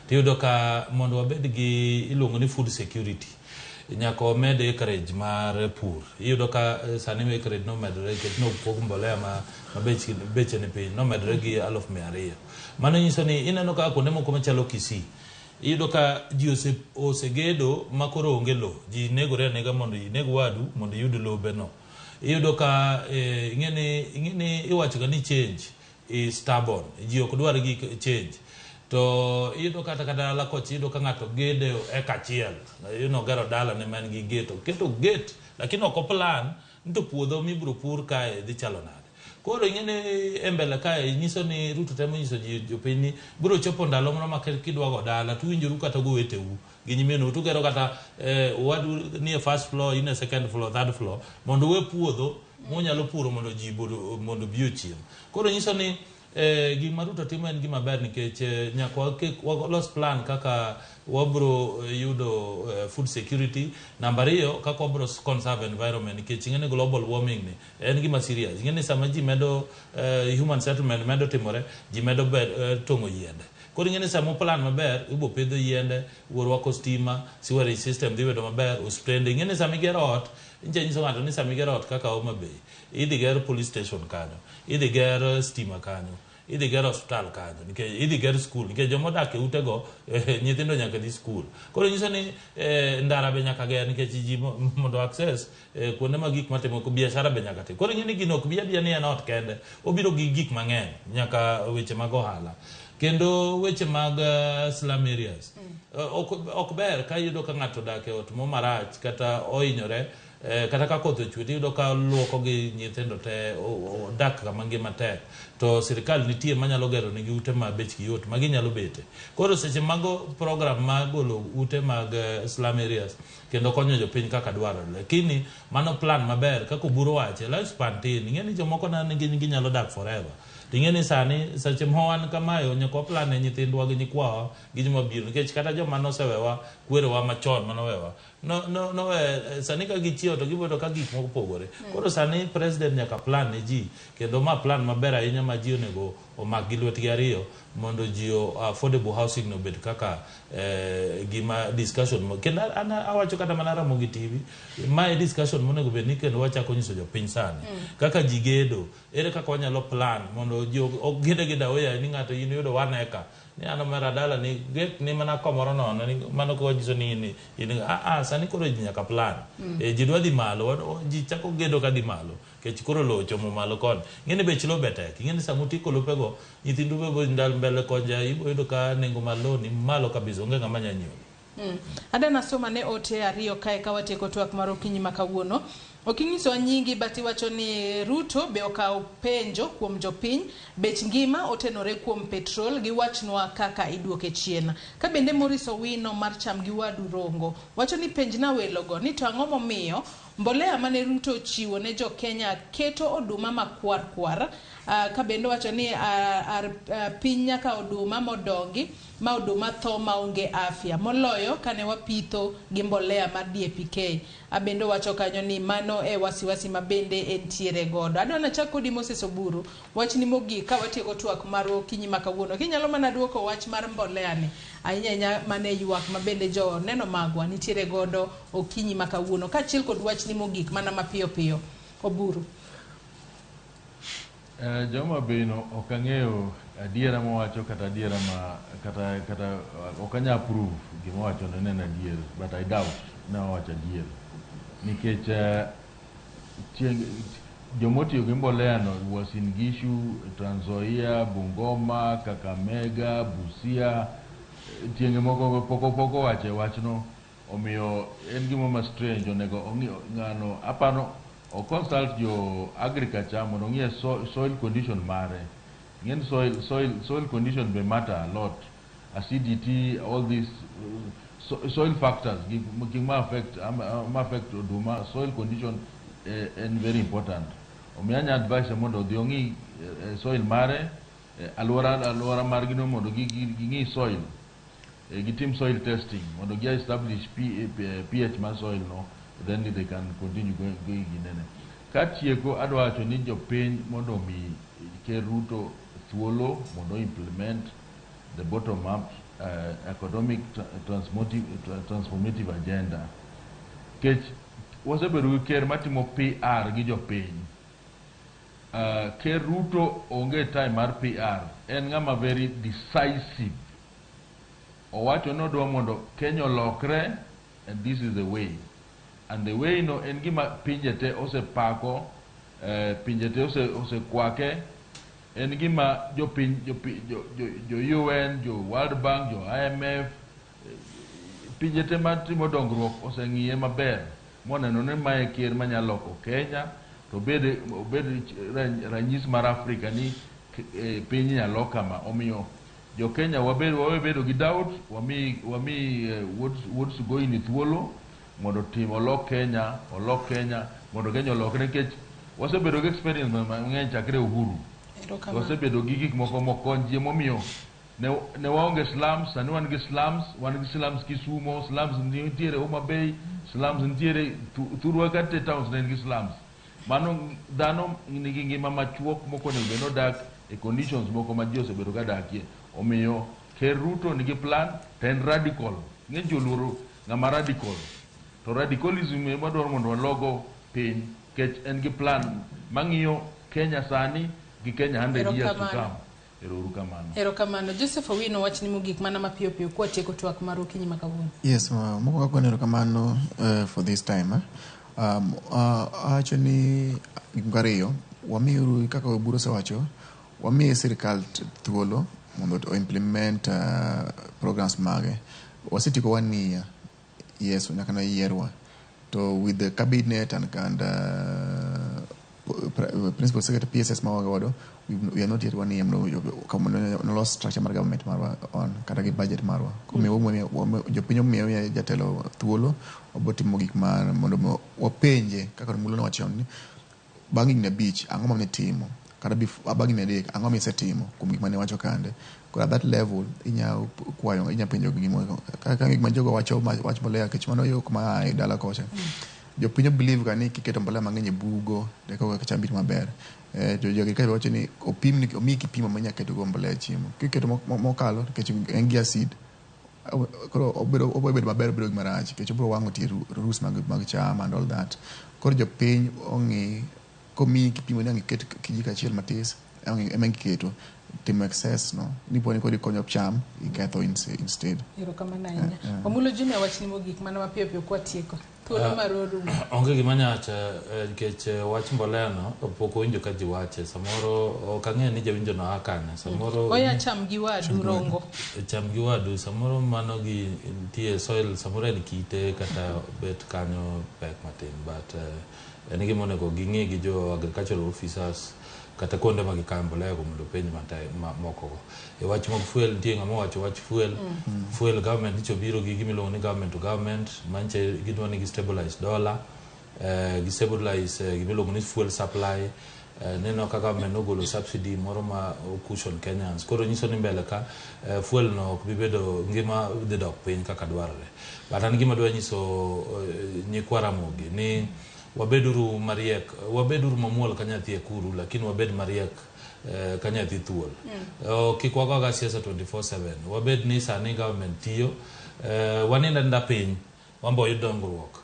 Tiyudo ka mondo wabed gi iluongo ni food security, nyaka wamed acreage mar pur. Iyudo ka sani acreage nomedore nikech nopog mbolea ma beche ni piny, nomedore gi 200,000. Mano nyiso ni ineno ka kuonde moko machalo Kisii, iyudo ka ji osegedo ma koro onge lowo. Ji negore anega mondo ineg wadu mondo iyud lobe no. Iyudo ka ing'e ni iwacho ga ni change is stubborn. Ji ok dwar gi change. To iyudo kata ka dala kocha iyudo ka ng'ato gede eka achiel. Gero dala ne ma en gi gate. Oketo gate lakini ok oplan ni to puodho mibiro pur kae dhi chalo nade. Koro ing'e ni e mbele kae nyiso ni Ruto temo nyiso ji jopiny ni biro chopo ndalo moro ma kidwa go dala to uwinjoru kata gi oweteu gi nyiminu tugero kata owadu ni e first floor, in e second floor, third floor mondo uwe puodho munyalo puro mondo ji mondo obi ochiem. Koro nyiso ni Gima Ruto timo en gima ber nikech nyaka walos plan kaka wabro yudo food security. Namba 2, kaka wabro conserve environment, nikech ing'e ni global warming ni en gima serious. Ing'e ni sama ji medo human settlement medo timore, ji medo tong'o yiende. Koro ing'e ni sama plan maber, ibo pidho yiende, rwako stima, sewerage system dhi bedo maber, osiptende. Ing'e ni sama igero ot, incha nyiso ng'ato ni sama igero ot kaka Homa Bay, idhi ger police station kanyo, idhi ger stima kanyo, idhi ger osiptal kanyo, nikech idhi ger skul, nikech joma odak e utego nyithindo nyaka dhi skul. Koro nyiso ni ndara be nyaka ger, nikech ji mondo access kuonde ma gik matimo biashara be nyaka tim. Koro ing'e ni gino ok bi abiya ni en ot kende, obiro gi gik mang'eny, nyaka weche mag ohala. Kendo weche mag slum areas ok ber ka iyudo ka ng'ato odak e ot mo marach kata ohinyore, kata ka koth ochwe tiyudo ka luoko gi nyithindo te odak kama ngima tek, to sirikal nitie manyalo gero negi ute ma bechgi yot ma ginyalo bete. Koro seche mago program mar golo ute mag slum areas kendo konyo jopiny kaka dwarore, lakini mano plan maber kaka Oburu wache, lifespan tin. Ing'e ni jomoko neno ni ginyalo dak forever, ting'e ni sani seche ma wan kamae nyaka waplan ne nyithindwa gi nyikwawa gi joma biro, nikech kata joma nosewewa kwerewa machon manowewa no sani ka gichiewo to gibedo ka gik moko opogore. Koro sani president nyaka plan ne ji, kendo ma plan maber ahinya ma ji onego omak gi lwetgi ariyo mondo ji affordable housing no obed kaka gima discussion. Kendo an awacho kata mana Ramogi TV, mae discussion monego bed ni kendo wachako nyiso jopiny sani kaka ji gedo, ere kaka wanyalo plan mondo ji ok ged ageda oya ni ng'ato in yudo 1 acre ni an omera dala ni get ni mana komoro nono ni mano ko nyiso ni in sani koro ji nyaka plan. Ji dwa dhi malo, ji chako gedo ka dhi malo nikech koro lowo ochomo malo koni. Ing'e ni bech lowo be tek, ing'e ni sama utiko lopego nyithindu be ndalo mbele kocha ibo yudo ka nengo mar lowo ni malo kabisa, onge ng'ama nya nyiewo. Adana soma ne ote ariyo kae ka watieko twak mar okinyi ma kawuono. Ok inyisowa nyingi but iwacho ni Ruto be okawo penjo kuom jopiny, bech ngima otenore kuom petrol, giwachnwa kaka iduoke chien. Ka bende Maurice Owino mar cham gi wadu Rongo wacho ni penjna welogo ni to ang'o momiyo mbolea mane Ruto ochiwo ne jo Kenya keto oduma makwar kwar. Ka bende wacho ni piny nyaka oduma modongi ma oduma tho maonge afya moloyo kane wapitho gi mbolea mar DAPK. Abende wacho kanyo ni mano e wasiwasi ma bende entiere godo. Adwa nachak kodi Moses Oburu, wachni mogik ka watieko twak mar okinyi ma kawuono. Kinyalo mana duoko wach mar mbolea ni ahinya ahinya mane ywak ma bende jo neno magwa nitiere godo okinyi ma kawuono, kaachiel kod wachni mogik mana mapiyo piyo. Oburu. Joma Bay no ok ang'eyo adiera mowacho kata adiera ma kata ok anyal prove gima owacho no en adier, but I doubt ne owacho adier nikech chieng' jomotiyo gi mbolea no Uasin Gishu, Trans Nzoia, Bungoma, Kakamega, Busia, tienge moko pok owache wachno, omiyo en gima ma strange. Onego ong'i ng'ano apano o consult jo agriculture mondo ong'e soil condition mare. Ng'en soil condition be matter a lot, acidity, all these soil factors gik ma affect oduma. Soil condition en very important, omiyo anya advise mondo odhi ong'i soil mare, aluora margi no, mondo ging'i soil, gitim soil testing mondo gi establish pH mar soil no, then they can continue going ginene. Katieko, adwa wacho ni jopiny mondo omi Ker Ruto thuolo mondo implement the bottom up economic transformative agenda, nikech wasebedo gi ker matimo PR gi jopiny. Ker Ruto onge time mar PR, en ng'ama very decisive. Owacho ni odwa mondo Kenya olokre, and this is the way, and the way no en gima pinje te osepako, pinje te osekwake, en gima jopiny jo UN, jo World Bank, jo IMF, pinje te matimo dongruok oseng'iye maber moneno ni mae ker manyalo loko Kenya to obed ranyisi mar Afrika ni piny nyalo kama. Omiyo jo Kenya wabed wawe bedo gi doubt, wami wuod Sugoi ni thuolo mondo otim olok Kenya mondo Kenya olokre, nikech wasebedo gi experience mang'eny chakre Uhuru. Erokamano. Wasebedo gi gik moko mokony ji emomiyo ne waonge slums, sani wan gi slums, wan gi slums Kisumo, slums nitiere Homa Bay, slums nitiere thurwa kata towns ne nigi slums. Mano dhano nigi ngima machuok mok onego bed nodak e conditions moko ma ji osebedo ka dakie. Omiyo Ker Ruto nigi plan to en radical. Ng'eny ji oluoro ng'ama radical. To radicalism ema dwaro mondo walogo piny nikech en gi plan mang'iyo Kenya sani gi Kenya 100 years to Erokamano. come. Ero uru kamano. Erokamano. Joseph Owino, wachni mogik mana mapiyo piyo kwatieko twak mar okinyi ma kawuono. Yes, mokwongo agono erokamano for this time. Awacho ni gik moko ariyo, wamiuru kaka Oburu osewacho, wamiye sirikal thuolo mondo o implement programs mage. Wasetieko 1 year, yes, nyaka ne yierwa. To with the cabinet and principal secretary PSS ma wagodo, we are not yet 1 year mondo nolos structure mar government marwa on kata gi budget marwa. Omiyo jopiny omiyo jatelo thuolo obotimo gik ma mondo wapenje kaka Mulo nowacho ni bang' higni 5 ang'o ma nitimo kata bang' higni 3 ang'o misetimo kuom gik mane iwacho kande. Koro at that level inya kwayo, inya penjo gimo kaka gik ma jogo wacho wach mbolea nikech mano yo kuma ae dala kocha. Jopiny believe ga ni kiketo mbolea mang'eny e bugo eka cham biro maber. To jogi kae wacho ni opim ni omiyi kipimo ma inya keto go mbolea e chiemo. Kiketo mokalo nikech en gi acid koro obiro bedo maber obiro bedo marach nikech obiro wang'o tie roots mag cham and all that. Koro jopiny ong'i komiyi kipimo ni ang' iket kijiko achiel matis ema iketo timo excess no nipo ni koro ikonyo cham iketho instead. Erokamano ahinya. Omulo Junior, wachni mogik mana mapiyo piyo kwatieko. Thuolo marwa orumo. Onge gima nyawacho nikech wach mbolea no pok owinjo ka ji wache. Samoro ok ang'eyo ni jawinjo no a kanye. Samoro Oya cham gi wadu Rongo. Cham gi wadu samoro mano gi nitie soil samoro en kite kata bet kanyo pek matin, but en gima onego ging'i gi jo agricultural officers kata kuonde ma gikawe mbolea go mondo openj moko go. E wach mag fuel, nitie ng'ama owacho wach fuel. Fuel, government nyicha obiro gi gima iluongo ni government to government manche gidwa ni gi stabilize dollar, gi stabilize gima iluongo ni fuel supply. Neno ka government nogolo subsidy moro ma cushion Kenyans, koro nyiso ni mbele ka fuel no ok bi bedo ngima dhi dok piny kaka dwarore. But an gima dwa nyiso nyikwa Ramogi ni wabeduru mariek, wabeduru mamuol ka nyathi ekuru, lakini wabed mariek ka nyathi thuol. Kik wagoga siasa 24/7. Wabed ni sani government tiyo, wanind aninda piny wambo wayud dongruok.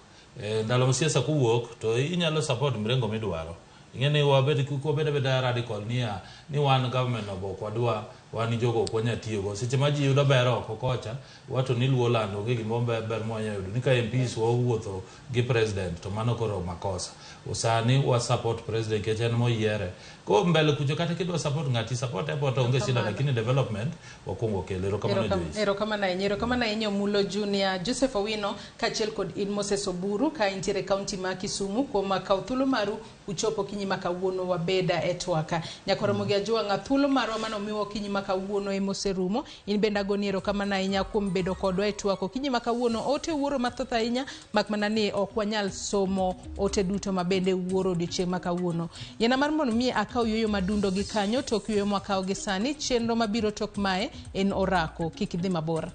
Ndalo ma siasa kowuok to inyalo support mrengo midwaro. Ing'e ni wabed kik wabed abeda radical niya ni wan government no ok wadwa, wan jogo ok wanya tiyogo. Seche ma ji yudo ber oko kocha wato ni luo lando onge gima ber mwanya yudo ni ka MPs wa owuotho gi president to mano koro makosa. Sani wa support president nikech en moyiere. Ko mbele kucho kata kidwa support ng'ati support airport onge shida, lakini development wakwongo kelo. Erokamano Joyce. Erokamano ahinya. Erokamano ahinya Omulo Junior, Joseph Owino kaachiel kod in Moses Oburu ka intiere e kaunti ma Kisumu kuom kawo thuolo maru uchopo okinyi ma kawuono wabeda e twaka. Nyakoromogi Ajwang'a, thuolo marwa mane omiwa okinyi ma kawuono ema oserumo. In bende agoni erokamano ahinya kuom bedo kodwa e twak okinyi ma kawuono. Ote wuoro mathoth ahinya mak mana ni ok wanyal somo ote duto ma bende wuoro odiochieng' ma kawuono. Yiena mar mondo mi akaw yueyo madundo gi kanyo tok yueyo mwakawo gi sani. Chenro mabiro tok mae en orako. Kik idhi mabor.